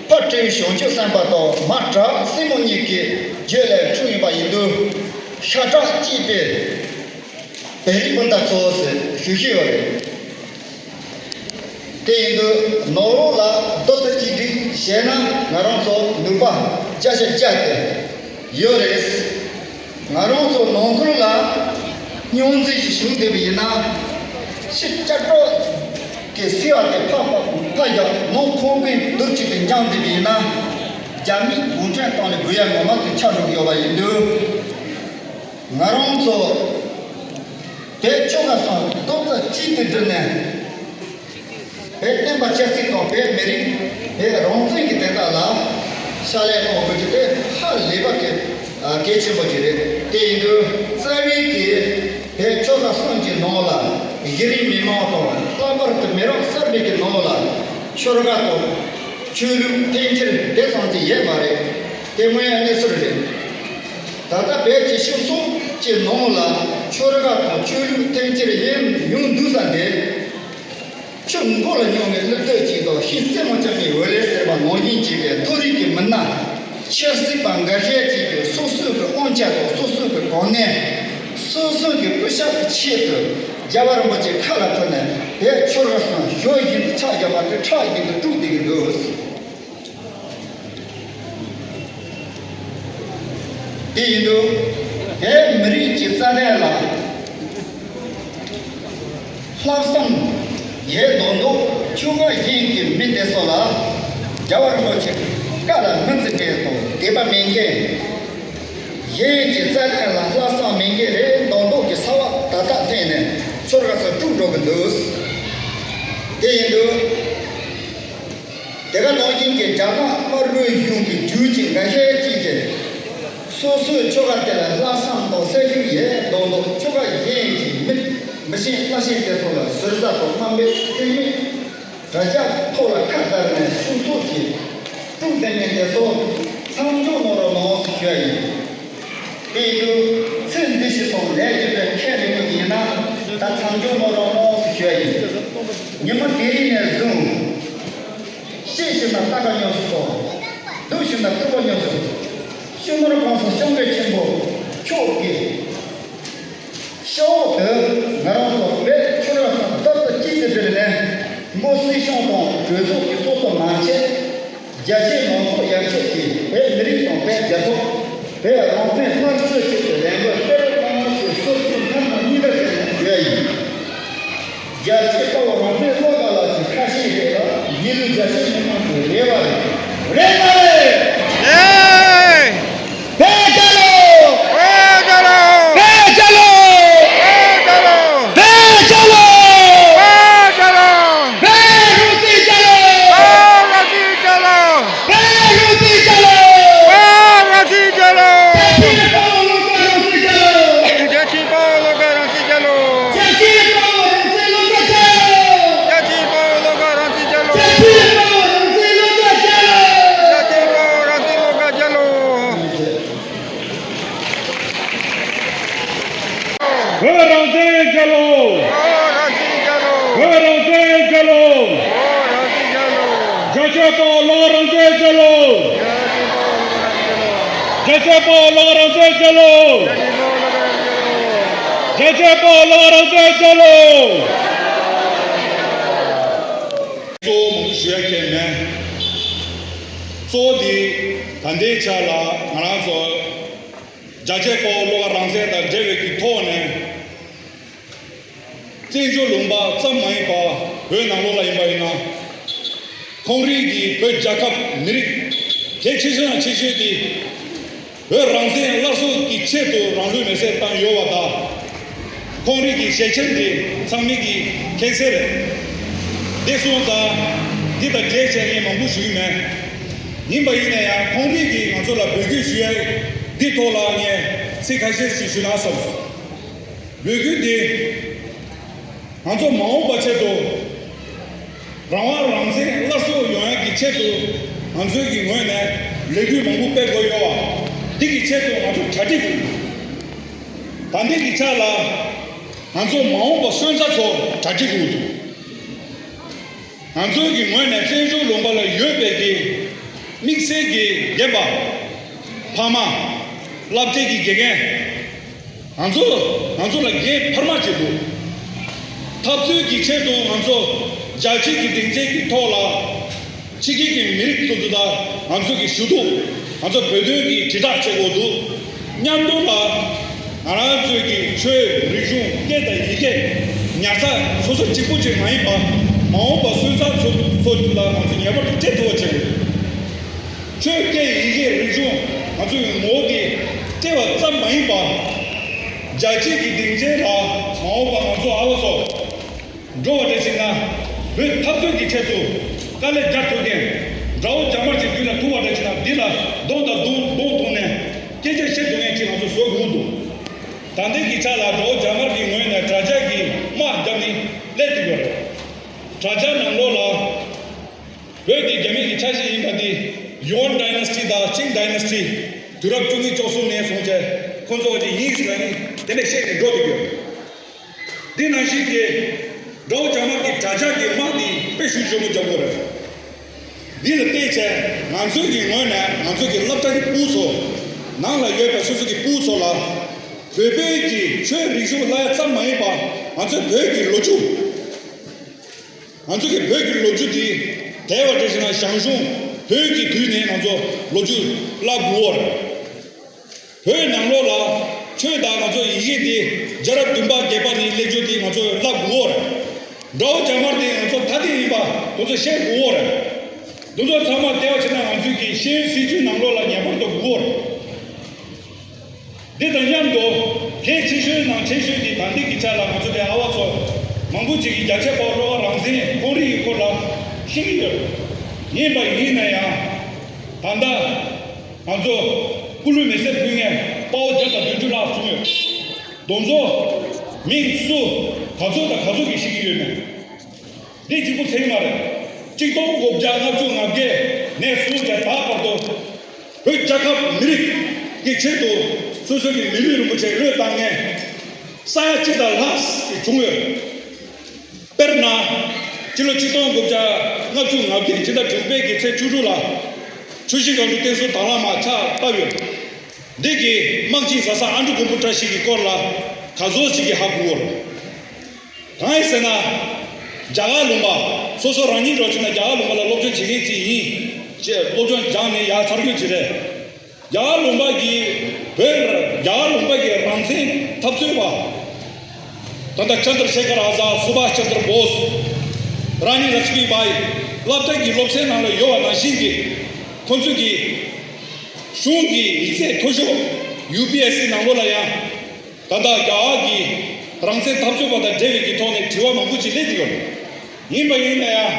ཕར་སྤྲེའུ་བྱང་ཆུབ་སེམས་དཔའ་དང་མ་བྲག་སྲིན་མོ་གཉིས་ཀྱི་རྒྱུད་ལས་འཁྲུངས་ཡིན་པ་ཡིན་དུས། ཤ་ཁྲག་གཅིག་པའི་བོད་རིགས་སྤུན་ཟླ་ཚོ་ཟེར་ཞུ་བཞིན་ཡོད་རེད། དེ་ཡིན་དུས་ནང་ལོགས་ལ་རྡོག་རྩ་གཅིག་སྒྲིལ་བྱས་ན་ང་རང་ཚོ་ནུས་པ་བརྒྱ་ཆ་བརྒྱ་དེ་ཡོད་རེད། ང་རང་ཚོ་ནང་ཁུལ་ལ་རྙོག་འཛིང་ཞིག་བྱུང་བསྡད་པ་ཡིན་ན། ཕྱི་ལྕགས་སྒྲོག་གི་སེར་བ་དེ་ཕར་ཕར་ཕར་བཞག་ནང་ཁོག་པའི་རྡོ་གཅིག་ཏུ་འགྱངས་བསྡད་པ་ཡིན་ན། རྒྱ་མིས་གུང་ཁྲན་ཏང་ལ་འབུལ་ཡ་ངོ་མ་དེ་ཆགས་འགྲོ་གི་ཡོད་པ་ཡིན་དུས། ང་རང་ཚོ་བོད་ཆོལ་ཁ་གསུམ་རྡོག་རྩ་གཅིག་ཏུ་བསྒྲིལ་ནས། བོད་བསྟན་པ་ཆབ་སྲིད་དང་བོད་མི་རིགས་བོད་རང་བཙན་གྱི་བདེན་མཐའ་ལ་ཕྱག་ལས་གནང་དགོས་རྒྱུ་དེ་ཧ་ལས་པ་གི་གལ་ཆེན་པོ་ཅིག་རེད། དེ་ཡིན་དུས་རྩ་བའི་གི་བོད་ཆོལ་ཁ་གསུམ་གྱི་ནང་ལ་གཞི་རིམ་མི་མང་དང་ལྷག་པར་དུ་མི་རབས་གསར་པའི་གི་ནང་ལ་ཆོལ་ཁ་དང་ཆོས་ལུགས་འཐེན་འཁྱེར་དེ་ཙམ་གྱི་ཡོད་མ་རེད། དེ་དངོས་ཡོད་གནས་ཚུལ་རེད། ད་ལྟ་བོད་ཀྱི་སྤྱི་ཚོགས་ཀྱི་ནང་ལ་ཆོལ་ཁ་དང་ཆོས་ལུགས་འཐེན་འཁྱེར་ཡོང་ཡོང་འདུག་ས་འདི། ཆུ་མགོ་ལ་སྙུང་བའི་གླུ་སྟོད་ཅིག་དང་ཤིང་རྩེ་མོ་ལྕགས་མའི་འོད་ཟེར་ཟེར་བ་ནང་བཞིན་བྱས་པའི་མཐོ་རིམ་གྱི་མི་སྣ་ཆབ་སྲིད་པ་འགའ་ཤས་ཅིག་གིས་སོ་སོའི་གི་དབང་ཆ་དང་སོ་སོའི་གི་གོ་གནས། སོ་སོའི་གི་སྐུ་ཞབས་ཀྱི་ཆེད་དུ་རྒྱལ་བ་རིན་པོ་ཆེ་ཁ་ལ་ཐོན་ནས་བོད་ཆོལ་ཁ་གསུམ་ཞོ་བཞིན་དུ་ཆགས་བཞག་པ་དེ་ཁྲག་བཞིན་དུ་དཀྲུགས་བསྡད་ཀྱི་འདུག། དེ་ཡིན་དུས་བོད་མི་རིགས་ཀྱི་རྩ་དོན་ལ་ལྷག་བསམ་ཡོད་མདོག་མདོག་ཆོལ་ཁ་གཞན་གྱི་མི་དེ་ཚོ་ལ་རྒྱལ་བ་རིན་པོ་ཆེ་བཀའ་ལ་མི་བརྩི་མཁན་དང་དད་པ་མེད་མཁན། གཞན་གྱི་རྩ་དོན་ལ་ལྷག་བསམ་མེད་མཁན་རེད་མདོག་མདོག་གི་ཚ་བ་ད་ལྟ་འཐེན་ནས་ཆོལ་ཁ་གསུམ་དཀྲུགས་འགྲོ་གི་འདུག། དེ་ཡིན་དུས། དེ་ག་ནང་བཞིན་གྱི་རྒྱ་ནག་དམར་པོའི་གཞུང་གི་རྒྱུད་ཀྱི་འགའ་ཤས་ཅིག་གིས་སོ་སོའི་ཆོལ་ཁ་དེ་ལ་ལྷག་བསམ་དང་སེམས་ཤུགས་ཡོད་མདོག་མདོག་ཆོལ་ཁ་གཞན་གྱི་མི་མི་ཤེས་བླ་ཤེས་དེ་ཚོ་ལ་ཟུར་ཟ་དང་དམའ་འབེབས་རྩིས་མེད་དྲ་རྒྱ་ཐོག་ལ་ཁ་བརྡར་ནས་ཤུགས་ཚོགས་ཀྱིས་དཀྲུག་བསྡད་མཁན་དེ་ཚོ་མཚམས་འཇོག་གནང་རོགས་གནང་ཞུ་ཡ་ཡིན། དེ་ཡིན་དུས་ཚེ་འདི་ཕྱི་དང་ལས་རྒྱུ་བའི་ཁས་ལེན་མུ་ཡིན་ན་ད་མཚམས་འཇོག་གནང་རོགས་གནང་ཞུ་ཡ་ཡིན། ཉི་མ་དེ་རིང་ནས་བཟུང་། ཤེས་ཞིག་ན་ལྟ་ག་ཉོ་སོ། སྡུག་ཞིག་ན་ཐུབ་པ་ཉོ་སོ། ཤུལ་ངོར་གང་སོང་སྐྱོང་མཁན་ཆེན་པོ་ཁྱོད་ཀྱིས། ཤོག་དེ་ང་རང་ཚོ་བོད་ཆོལ་ཁ་གསུམ་རྡོག་རྩ་གཅིག་ཏུ་སྒྲིལ་ནས་མགོ་སྲིད་སྐྱོང་དང་གྲོས་ཚོགས་ཀྱི་ཚོགས་གཙོ་མ་ཆེད། རྒྱ་ཆེའི་མང་ཚོགས་ཡར་ཆེད་ཀྱིས་བོད་མི་རིགས་དང་བོད་རྒྱལ་ཁབ། བོད་རང་བཙན་སླར་གསོའི་ཆེད་དུ་ལས་འགུལ་སྤེལ་རོགས་གནང་ཞེས་སོ་སོའི་སྔར་ན་གཉིས་ཀ་ཟེར་ནས་ཞུ་ཡ་ཡིན། རྒྱལ་གཅེས་དཔའ་བོ་རང་བཙན་བློ་དགའ་ལགས་ཀྱི་ཁ་ཞེ་རེད་ལ་ཡིན་ལུགས་རྒྱལ་སྤྱིའི་མི་མང་གི་རེ་བ་རེད། རེད་མ་རེད། རེད། བོད་རྒྱལ་ལོ། བོད་རྒྱལ་ལོ། བོད་རྒྱལ་ལོ། བོད་རྒྱལ་ལོ། བོད་རྒྱལ་ལོ། བོད་རྒྱལ་ལོ། བོད་རང་བཙན་རྒྱལ་ལོ། བོད་རང་བཙན་རྒྱལ་ལོ། བོད་རང་བཙན་རྒྱལ་ལོ། བོད་རང་བཙན་རྒྱལ་ལོ། རྒྱལ་གཅེས་དཔའ་བོ་བློ་དགའ་རང་བཙན་རྒྱལ་ལོ། རྒྱལ་གཅེས་དཔའ་བོ་བློ་དགའ་རང་བཙན་རྒྱལ་ལོ། རྒྱལ་གཅེས་དཔའ་བོ་རང་བཙན་བློ་དགའ་རྒྱལ་ལོ། རྒྱལ་གཅེས་དཔའ་བོ་བློ་དགའ་རང་བཙན་རྒྱལ་ལོ། རྒྱལ་གཅེས་དཔའ་བོ་རང་བཙན་བློ་དགའ་རྒྱལ་ལོ། རྒྱལ་གཅེས་དཔའ་བོ་རང་བཙན་བློ་དགའ་རྒྱལ་ལོ། བོད་རང་བཙན་རྒྱལ་ལོ། བོད་རང་བཙན་རྒྱལ་ལོ། རྒྱལ་གཅེས་དཔའ་བོ་བློ་དགའ་རང་བཙན་རྒྱལ་ལོ། རྒྱལ་གཅེས་དཔའ་བོ་བློ་དགའ་རང་བཙན་རྒྱལ་ལོ། རྒྱལ་གཅེས་དཔའ་བོ་བློ་དགའ་རང་བཙན་རྒྱལ་ལོ། གཙོ་བོ་མང་པོ་ཞུ་ཡ་གལ་མེད། གཙོ་བོ་འདི་ད་ལྟའི་ཆ་ལ་ང་རང་ཚོ་རྒྱལ་གཅེས་དཔའ་བོ་བློ་དགའ་རང་བཙན་དང་འབྲེལ་བའི་གི་ཐོག་ནས། བཙན་བྱོལ་ལུང་པ་ཙམ་མ་ཡིན་པར་བོད་ནང་ལོགས་ལ་ཡིན་པ་ཡིན་ན། ཁོང་རང་གིས་བོད་རྒྱལ་ཁབ་མི་རིགས་གལ་ཆེ་ཤོས་ནང་ཆེ་ཤོས་དེ་བོད་རང་བཙན་སླར་གསོ་གི་ཆེད་དུ་རང་ལུས་མེར་སྲེག་བཏང་ཡོད་པ་དང་ ཁོང་རང་གི་ཞལ་ཆེམས་དེ་ཚང་མས་ཀྱིས་མཁྱེན་གསལ་རེད། དེ་སོང་ཙང་འདི་དང་འབྲེལ་བྱས་ངས་མང་པོ་ཞུ་གི་མེད། ཡིན་པ་ཡིན་ན་ཡང་ཁོང་རང་གིས་ང་ཚོ་ལ་འབོད་སྐུལ་ཞུ་ཡ་འདི་ཐོག་ལ་ངས་ཚིག་ཁ་ཤས་ཤིག་ཞུ་ན་བསམ། འབོད་སྐུལ་འདི་ང་ཚོ་མ་འོངས་པ་ཆེད་དུ་རང་དབང་རང་བཙན་སླར་གསོ་ཡོང་ཡ་གི་ཆེད་དུ་ང་ཚོའི་གི་ངོས་ནས་ལས་འགུལ་མང་པོ་སྤེལ་དགོས་ཡོད་པ། འདི་གི་ཆེད་དུ་ང་ཚོ་གྲ་སྒྲིག་དགོས། ད་ལྟའི་གི་ཆ་ལ་ང་ཚོ་མ་འོངས་པ་སོན་རྩ་ཚོ་གྲ་སྒྲིག་དགོས་འདུག་ང་ཚོའི་གི་ངོས་ནས་བཙན་བྱོལ་ལུང་པ་ལ་ཡོད་པའི་གི་དམིགས་བསལ་གྱི་རྒན་པ་ཕ་མ་བསླབ་བྱའི་གི་དགེ་རྒན་ང་ཚོ་ང་ཚོ་ལ་འགན་འཕར་མ་བྱེད་དགོས། འཐབ་རྩོད་ཀྱི་ཆེད་དུ་ང་ཚོ་རྒྱལ་སྤྱིའི་གི་སྡིངས་ཆའི་གི་ཐོག་ལ་ཕྱི་རྒྱལ་གྱི་མི་རིགས་སོ་སོ་དང་ང་ཚོ་གི་ཞུ་གཏུག་ང་ཚོ་བོད་དོན་གྱི་དྲིལ་བསྒྲགས་བྱེད་དགོས་འདུག་མཉམ་དུ་ལ་ང་རང་ཚོའི་གི་ཆོས་རིག་གཞུང་སྐད་དང་ཡི་གེ་ཉར་ཚགས་སོ་སོ་གཅིག་པུ་གཅིག་མ་ཡིན་པ་མ་འོངས་པ་སོན་རྩ་ཚོ་ཚོ་ལ་ང་ཚོ་ངེས་པར་དུ་སྤྲད་ཐུབ་པ་བྱེད་དགོས། ཆོས་སྐད་ཡི་གེ་རིག་གཞུང་ང་ཚོའི་ངོ་བོ་དེ་སྤྲད་པ་ཙམ་མ་ཡིན་པ། རྒྱལ་སྤྱིའི་གི་སྡིངས་ཆའི་ལ་མ་འོངས་པ་ང་ཚོ་ཨ་བ་ཚོ་འགྲོ་བ་འདྲ་ཞིག་ན་བོད་འཐབ་རྩོད་ཀྱི་ཆེད་དུ་དཀའ་ལས་རྒྱག་ཐུབ་མཁན་དགྲ་བོ་རྒྱ་དམར་གྱི་མདུན་ལ་ཐུག་པ་འདྲ་ཞིག་ན་འདི་ལ་གདོང་དང་གདོང་གདོང་ཐུག་ནས་སྐད་ཆ་བཤད་ཐུབ་མཁན་ཅིག་ང་ཚོ་བཟོ་དགོས་འདུག་ད་ལྟའི་གི་ཆ་ལ་དགྲ་བོ་རྒྱ་དམར་གྱི་ངོས་ནས་དྲ་རྒྱ་གི་དམག་བརྒྱབ་ནས་སླེབས་ཐུབ་ཡོད་རེད། དྲ་རྒྱ་ནང་ལོགས་ལ། བོད་དེ་རྒྱ་མི་གི་ཆ་ཤས་ཡིན་པ་དེ་ཡུའོན་ཌའི་ནེ་སི་ཊི་དང་ཅིང་ཌའི་ནེ་སི་ཊི་དུས་རབས་བཅུ་གཉིས་བཅུ་གསུམ་ནས་བཟུང་བྱས་ཁོང་ཚོ་གི་ཡིན་ཟེར་ནས་དེ་འདྲ་བཤད་ནས་འགྲོ་བསྡད་ཡོད། འདི་ནང་བཞིན་གྱི་དགྲ་བོ་རྒྱ་དམར་གྱི་དྲ་རྒྱ་གི་དམག་དེ་དཔེ་ཞེ་པོ་ཞེ་པོ་རྒྱག་དགོས་རེད། འདི་ལ་བལྟས་བྱས་ང་ཚོའི་གི་ངོས་ནས་ང་ཚོའི་གི་སློབ་གྲྭ་གི་ཕྲུ་གུ་ཚོ་ནང་ལ་ཡོད་པའི་སོ་སོ་གི་ཕྲུ་གུ་ཚོ་ལ་བོད་བོད་ཀྱི་ཆོས་རིག་གཞུང་བསླབ་ཡ་ཙམ་མ་ཡིན་པ་ང་ཚོའི་བོད་ཀྱི་ལོ་རྒྱུས། ང་ཚོ་གི་བོད་ཀྱི་ལོ་རྒྱུས་འདི་དེ་བ་འདྲ་ཞིག་ན་ཞང་ཞུང་བོད་ཀྱི་དུས་ནས་ང་ཚོ་ལོ་རྒྱུས་བསླབ་དགོས་པ་རེད། བོད་ནང་ལོགས་ལ་ཆོས་དང་ང་ཚོ་ཡི་གེ་འདི་རྒྱལ་རབས་བདུན་པ་བརྒྱད་པ་ནས་སླེབས་རྒྱུ་འདི་ང་ཚོ་བསླབ་དགོས་པ་རེད། དགྲ་བོ་རྒྱ་དམར་འདི་ང་ཚོ་ཐ་དད་ཡིན་པ་ཁོ་ཚོ་ཤེས་དགོས་པ་རེད། འདི་ཚོ་ཚང་མ་དེ་བ་བྱས་ན་ང་ཚོའི་གི་ཤེས་ཡོན་སྲིད་བྱུས་ནང་ལོགས་ལ་ངེས་པར་དུ་དགོས་པ་རེད། འདི་དང་མཉམ་དུ་གལ་ཆེ་ཤོས་ནང་ཆེ་ཤོས་དེ་ད་ལྟའི་གི་ཆ་ལ་ང་ཚོ་དེ་ཨ་བ་ཚོ་མང་པོ་ཅིག་གིས་རྒྱ་ཆེ་བ་བློ་བ་རང་བཙན་ཁོར་ཡུག་སྐོར་ལ་ཤེས་ཀྱི་ཡོད། ཡིན་པ་ཡིན་ན་ཡང་ད་ལྟ་ང་ཚོ་སྐུ་ལུས་མེ་སྲེག་ཕུལ་མཁན་དཔའ་བོ་བརྒྱ་དང་བདུན་ཅུ་ལྷག་བྱུང་ཡོད། དེ་ཚོ་མིང་སུ་ག་ཚོད་དང་ག་ཚོད་ཀྱིས་ཤེས་ཀྱི་ཡོད་མེད། འདི་གཅིག་པུ་ཚད་མ་རེད། གཅིག་སྟོང་དགུ་བརྒྱ་ལྔ་བཅུ་ང་བརྒྱད་ནས་བཟུང་སྟེ་ད་བར་དུ་བོད་རྒྱལ་ཁབ་མི་རིགས་ཀྱི་ཆེད་དུ་སོ་སོ་གི་མི་ལུས་རིན་པོ་ཆེ་བློས་བཏང་མཁན་ས་ཡ་གཅིག་དང་ལྷག་ཅིག་བྱུང་ཡོད། དཔེར་ན་སྤྱི་ལོ་གཅིག་སྟོང་དགུ་བརྒྱ་ལྔ་བཅུ་ང་བརྒྱད་ཕྱི་ཟླ་དྲུག་པའི་གི་ཚེས་བཅུ་དྲུག་ལ་ཆུ་བཞི་སྒང་དྲུག་བསྟན་སྲུང་དྭང་བླངས་དམག་ཕྱག་བཏབ་ཡོད། འདི་གི་དམག་སྤྱི་བཟའ་ཚང་ཨ་འབྲུག་མགོན་པོ་བཀྲ་ཤིས་ཀྱི་སྐོར་ལ་ག་ཚོད་ཅིག་གིས་ཧ་གོ་གི་ཡོད་རེད། གང་ཡིན་ཟེར་ན། རྒྱ་གར་ལུང་པ། སོ་སོ་རང་ཉིད་འགྲོ་ཕྱིན་ན་རྒྱ་གར་ལུང་པ་ལ་སློབ་སྦྱོང་བྱེད་མཁན་ཅིག་ཡིན། ཅེས་སློབ་སྦྱོང་སྦྱངས་ནས་ཡར་ཚར་རྒྱུ་ཅིག་རེད། རྒྱ་གར་ལུང་པ་གི་བོད། རྒྱ་གར་ལུང་པ་གི་རང་བཙན་འཐབ་རྩོད་པ། ད་ལྟ་ཅན་དྲ་ཤེ་ཁར་ཨ་ཛཱད། སུ་བྷཱཤ་ཅན་དྲ་བྷོ་སི། ར་ནི་ལ་ཤི་མི་བྷའི། སློབ་གྲྭ་གི་སློབ་ཚན་ནང་ལ་ཡོད་པ་ནང་བཞིན་གྱི། ཁོང་ཚོས་ཀྱི་གཞུང་གི་ཡིག་ཚད་མཐོ་ཤོས་ཡུ་པི་ཨེ་སི་ནང་ལོགས་ལ་ཡང་། ད་ལྟ་རྒྱ་གར་གྱི་རང་བཙན་འཐབ་རྩོད་པ་དང་འབྲེལ་བའི་གི་ཐོག་ནས་དྲི་བ་མང་པོ་ཅིག་སླེབས་ཀྱི་ཡོད་རེད། ཡིན་པ་ཡིན་ན་ཡང་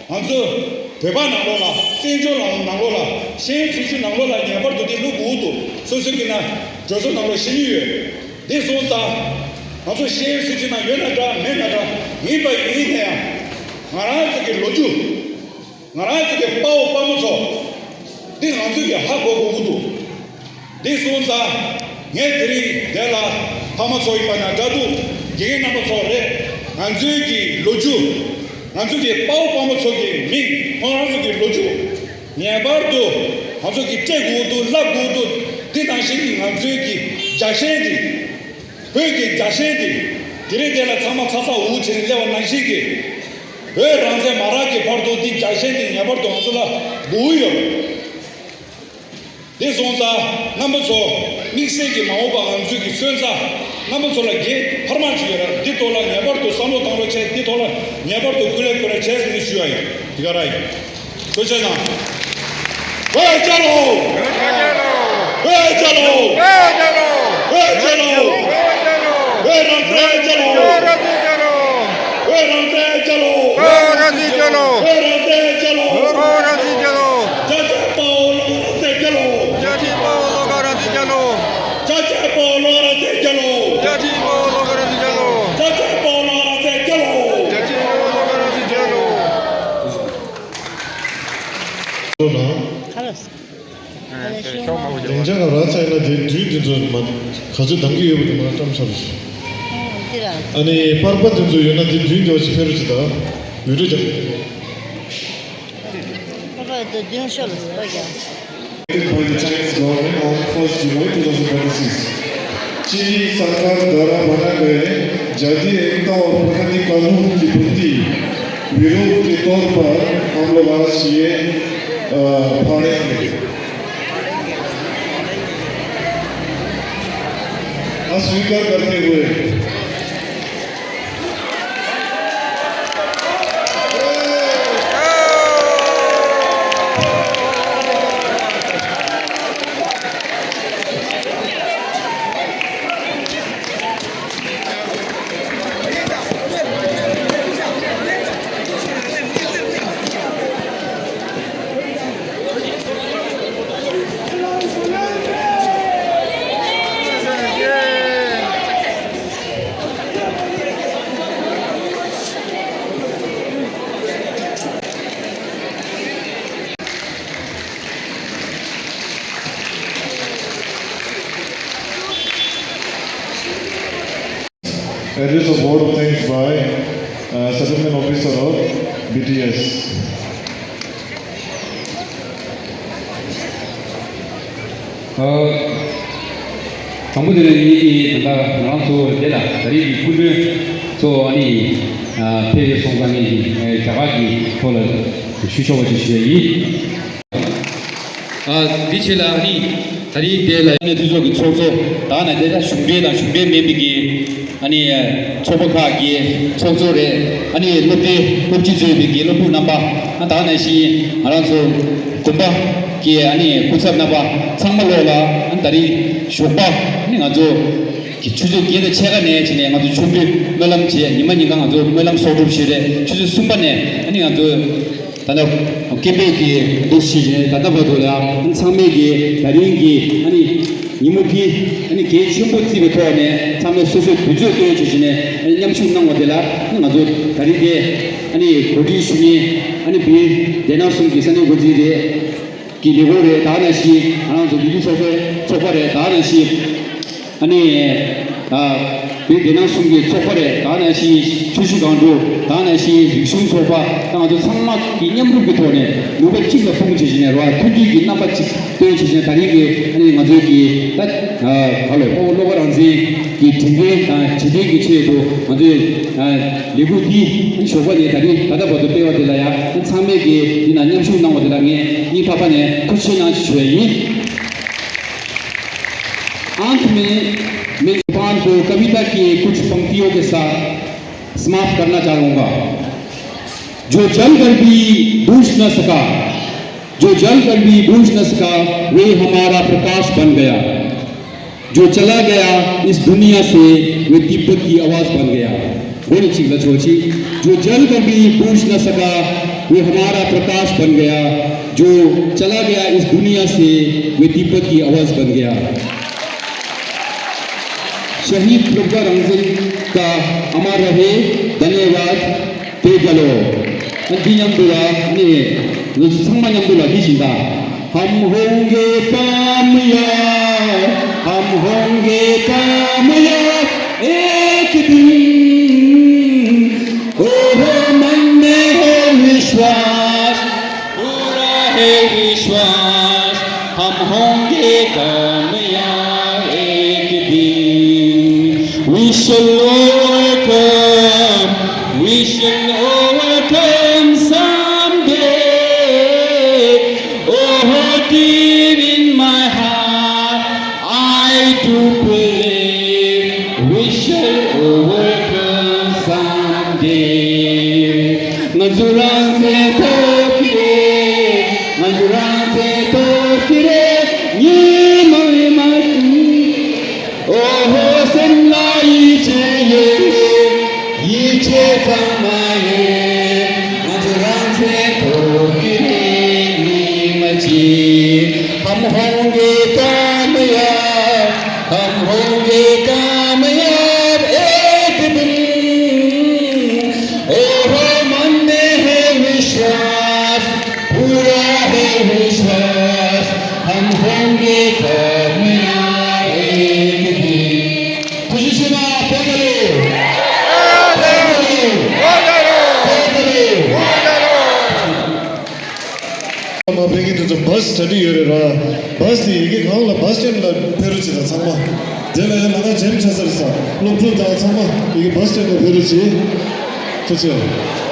ང་ཚོ་བོད་པ་ནང་ལོགས་ལ་བཙན་བྱོལ་ནང་ནང་ལོགས་ལ་ཤེས་ཡོན་སྲིད་བྱུས་ནང་ལོགས་ལ་ངེས་པར་དུ་དེ་བླུག་དགོས་འདུག་སོ་སོའི་གི་ན་གྲོས་ཚོགས་ནང་ལོགས་བཤད་ཀྱི་ཡོད། དེ་སོང་ཙང་ང་ཚོ་ཤེས་ཡོན་སྲིད་བྱུས་ནང་ཡོད་ན་འདྲ་མེད་ན་འདྲ་ཡིན་པ་ཡིན་ན་ཡང་ང་རང་ཚོ་གི་ལོ་རྒྱུས། ང་རང་ཚོ་གི་དཔའ་བོ་དཔའ་མོ་ཚོ། འདི་ང་ཚོས་ཀྱི་ཧ་གོ་དགོས་ཀྱི་འདུག་འདི་སོང་ཙང་ངས་དེ་རིང་འདི་ལ་ཕ་མ་ཚོ་ཡིན་པ་ན་འདྲ་འདུག་དགེ་རྒན་རྣམ་པ་ཚོ་རེད། ང་ཚོའི་གི་ལོ་རྒྱུས། ང་ཚོའི་གི་དཔའ་བོ་དཔའ་མོ་ཚོ་གི་མིང་ཁོང་རང་ཚོ་གི་ལོ་རྒྱུས། ངེས་པར་དུ་ང་ཚོ་གི་སྤྲད་དགོས་འདུག་བསླབ་དགོས་འདུག་འདི་ནང་བཞིན་གྱི་ང་ཚོའི་གི་རྒྱལ་ཞེན་འདི། བོད་ཀྱི་རྒྱལ་ཞེན་དེ། དེ་རིང་དེ་ལ་ཚང་མ་ཚ་ཚ་འུར་འུར་བྱས་ནས་སླེབས་པ་ནང་བཞིན་གྱི། བོད་རང་བཙན་མ་རག་གི་བར་དུ་འདི་རྒྱལ་ཞེན་དེ་ངེས་པར་དུ་ང་ཚོ་ལ་དགོས་ཀྱི་ཡོད། དེ་སོང་ཙང་རྣམ་པ་ཚོ་དམིགས་བསལ་གྱི་མ་འོངས་པ་ང་ཚོའི་གི་སོན་རྩ་རྣམ་པ་ཚོ་ལ་འགན་འཕར་མ་ཅིག་ཡོད་ར། འདི་ཐོག་ལ་ངེས་པར་དུ་བསམ་བློ་བཏང་རོགས་བྱས། འདི་ཐོག་ལ་ངེས་པར་དུ་སྐུ་ལས་བསྐོ་རོགས་བྱས་ཟེར་ནས་ཞུ་བ་ཡིན། དེ་ག་ར་ཡིན། ཐུགས་རྗེ་གནང་། བོད་རྒྱལ་ལོ། བོད་རྒྱལ་ལོ། བོད་རྒྱལ་ལོ། བོད་རྒྱལ་ལོ། བོད་རང་བཙན་རྒྱལ་ལོ། རང་བཙན་རྒྱལ་ལོ། བོད་རང་བཙན་རྒྱལ་ལོ། བོད་རང་བཙན་རྒྱལ་ལོ། བོད་རང་བཙན་རྒྱལ་ལོ། རྒྱ་ཆེ་དཔའ་བོ་བློ་དགའ་རང་བཙན་རྒྱལ་ལོ། རྒྱ་ཆེ་དཔའ་བོ་བློ་དགའ་རང་བཙན་རྒྱལ་ལོ། རྒྱ་ཆེ་དཔའ་བོ་བློ་དགའ་རང་བཙན་རྒྱལ་ལོ། རྒྱ་ཆེ་དཔའ་བོ་བློ་དགའ་རང་བཙན་རྒྱལ་ལོ། རྒྱ་ཆེ་དཔའ་བོ་བློ་དགའ་རང་བཙན་རྒྱལ་ལོ། རྒྱ་ཆེ་དཔའ་བོ་བློ་དགའ་རང་བཙན་རྒྱལ་ལོ། ཁ་ལགས། ལན་ཆགས་ལ་རག་ཚར་ཡིན་ན་དེ་མདུན་དེ་ཚོ་མ་ག་ཚོད་འདང་གི་ཡོད་པ་དེ་མར་བཀྲམ་ཚར་རེད། ཨ་ནི་པར་པ་དེ་ཚོ་ཡོད་ན་དེ་མདུན་དེ་བ་ཅིག་ཕེབས་རོགས་བྱེད་དང་། བི་ཌི་ཡོ་རྒྱག་པར་པ་དེ་མདུན་ཤོག་ལ་ཟེར་བ་རྒྱག By the Chinese government on first July two thousand twenty-six. चीनी सरकार द्वारा बनाए गए जातीय एकता और प्रकृति कानून की प्रति विरोध के तौर पर हम लोग आज ये, अ, फाड़ेंगे। अस्वीकार करते हुए Address of vote of thanks by, uh, settlement officer of B T S. ཨ། དང་པོ་དེ་ལ་ངེད་ཀྱིས་ད་ལྟ་ང་རང་ཚོ་དེ་ལ་ད་རེས་ཀྱི་སྐུ་མགྲོན་ཚོ་ཨ་ནི་ཨ་ཕེབས་སོང་ཙང་ངེད་ཀྱིས་ཨ་རྒྱ་གར་གྱི་ཐོག་ལ་ཞུ་ཆོག་པ་ཞིག་ཞུ་ཡ་ཡིན། ཨ་འདི་ཆེད་ལ་ཨ་ནི་ད་རེས་དེ་ལ་ཨ་ནི་འཐུས་ཚོགས་ཀྱི་ཚོགས་གཙོ་ད་ནི་དེ་ལ་གཞུང་འབྲེལ་དང་གཞུང་འབྲེལ་མིན་པའི་གི་ཨ་ནི་ཚོགས་པ་ཁག་གི་ཚོགས་གཙོ་རེད། ཨ་ནི་སློབ་གྲྭའི་སློབ་སྤྱི་གཙོས་པའི་དགེ་སློབ་ཕྲུག་རྣམ་པ། ཨ་ད་ནང་བཞིན་ང་རང་ཚོ་དགོན་པ་གི་ཨ་ནི་སྐུ་ཚབ་རྣམ་པ་ཚང་མ་ལོག་ལ། ཨ་ད་རིང་ཞོགས་པ་ཨ་ནི་ང་ཚོ་གི་ཆུ་ཚོད་བརྒྱད་དང་ཕྱེད་ཀ་ནས་བྱས་ནས་ང་ཚོ་མཆོད་འབུལ་སྨོན་ལམ་བྱས། ཉི་མ་ཉིན་གང་ང་ཚོ་སྨོན་ལམ་གསོག་སྒྲུབ་བྱས་རེད། ཆུ་ཚོད་གསུམ་པ་ནས་ཨ་ནི་ང་ཚོ་ད་ལྟ་སྐད་འབོད་ཀྱི་འདུག་ཞེས་བྱས་ནས་ད་ལྟ་བར་དུ་ལ་ཚང་མས་ཀྱི་ད་རིང་གི་ཨ་ནི་ཉིན་མོ་འདི་ཨ་ནི་གལ་ཆེན་པོ་བརྩིས་པའི་ཐོག་ནས་ཚང་མས་སོ་སོའི་དུས་ཚོད་བཏོན་བྱས་བྱས་ནས་ཨ་ནི་མཉམ་ཞུགས་གནང་བ་དེ་ལ་ཨ་ནི་ང་ཚོ་ད་རིང་དེ་ཨ་ནི་གོ་སྒྲིག་ཞུ་མཁན་ཨ་ནི་བི་རྡེ་ན་གསུམ་གྱི་ས་གནས་འགོ་འཛིན་རེད། ཀྱི་ལས་ཁུངས་རེད། ད་ནང་བཞིན་ང་རང་ཚོ་ལས་རིགས་ཚོགས་པའི་ཚོགས་པ་རེད། ད་ནང་བཞིན་ཨ་ནི་ཨ་བོད་བདེ་སྣང་གསུམ་གྱི་ཚོགས་པ་རེད། ད་ནང་བཞིན་ཆུ་བཞི་སྒང་དྲུག་ད་ནང་བཞིན་རིག་གཞུང་ཚོགས་པ་ད་ང་ཚོ་ཚང་མ་གི་མཉམ་རུབ་ཀྱི་ཐོག་ནས་ནུས་པ་གཅིག་ལ་སྤུངས་བྱས་བྱས་ནས་རོགས་མཐུན་སྒྲིལ་གྱི་རྣམ་པ་གཅིག་སྟོན་བྱས་བྱས་ནས་ད་རིང་གི་ཨ་ནི་ང་ཚོའི་གི་ད་ག་ལོ་སྤོ་བོ་བློ་དགའ་རང་བཙན་གྱི་དྲིན་ལན་དང་རྗེས་དྲན་གྱི་ཆེད་དུ་ང་ཚོས་ལས་འགུལ་འདི་ཞོགས་པ་ནས་ད་རིང་ད་ལྟ་བར་དུ་སྤེལ་བ་དེ་ལ་ཡང་ཚང་མས་ཀྱིས་འདི་ན་མཉམ་ཞུགས་གནང་བ་དེ་ལ་ངས་སྙིང་ཐག་པ་ནས་ཐུགས་རྗེ་ཆེ་གནང་ཞུ་ཡ་ཡིན། अंत में मैं जापान को कविता की कुछ पंक्तियों के साथ समाप्त करना चाहूँगा। जो जल कर भी बूझ न सका, जो जल कर भी बूझ न सका, वे हमारा प्रकाश बन गया। जो चला गया इस दुनिया से, वे तिब्बत की आवाज बन गया। बोले चिल्ला छोची, जो जल कर भी बूझ न सका, वे हमारा प्रकाश बन गया। जो चला गया इस दुनिया से, वे तिब्बत की आवाज बन गया। शहीद लोकगा रंजन का अमर रहे। धन्यवाद। དེ་རྒྱལ་ལོ། འདི་མཉམ་དུ་ལ་ནི་ང་ཚོ་ཚང་མ་མཉམ་དུ་ལ་འདི་བཞིན་དང་། हम होंगे कामयाब, हम होंगे कामयाब एक दिन। ओहो मन में है विश्वास, पूरा है विश्वास, हम होंगे कामयाब एक दिन। We shall overcome, we shall overcome someday. Oh, deep in my heart, I do believe we shall overcome someday. ང་ཚོ་རང་བཙན་ཐོབ་ཀྱི་རེད། ང་ཚོ་རང་བཙན་ཐོབ་ཀྱི་རེད། ཉིན་མོ་ཡིན་མ་ཐུབ། ཨོ་ཧོ། སེམས་ལ་ཡིད་ཆེས་ཡོད་རེད། ཡིད་ཆེས་ཚང་མ་ हम होंगे कामयाब, हम होंगे कामयाब एक दिन। ओ हो, मन में है विश्वास, पूरा है विश्वास, हम होंगे कामयाब एक दिन। खुशी से ना, पैदल हो। पैदल हो। पैदल हो। མ་ཕེབས་མཁན་དེ་ཚོ་བཱས་གྲ་སྒྲིག་ཡོད་རེད་ར། བཱས་དེ་ཡི་གེ་གང་ལ་བཱས་སི་ཊེན་ཌི་ལ་ཕེབས་རོགས་བྱེད་དང་ཚང་མ། དེ་ལ་ཡང་ལམ་ཁ་ཇེམ་ཆགས་ས་རེད་ས། སློབ་ཕྲུག་དང་ཚང་མ་ཡི་གེ་བཱས་སི་ཊེན་ཌི་ལ་ཕེབས་རོགས་བྱེད། ཐུགས་རྗེ་ཆེ།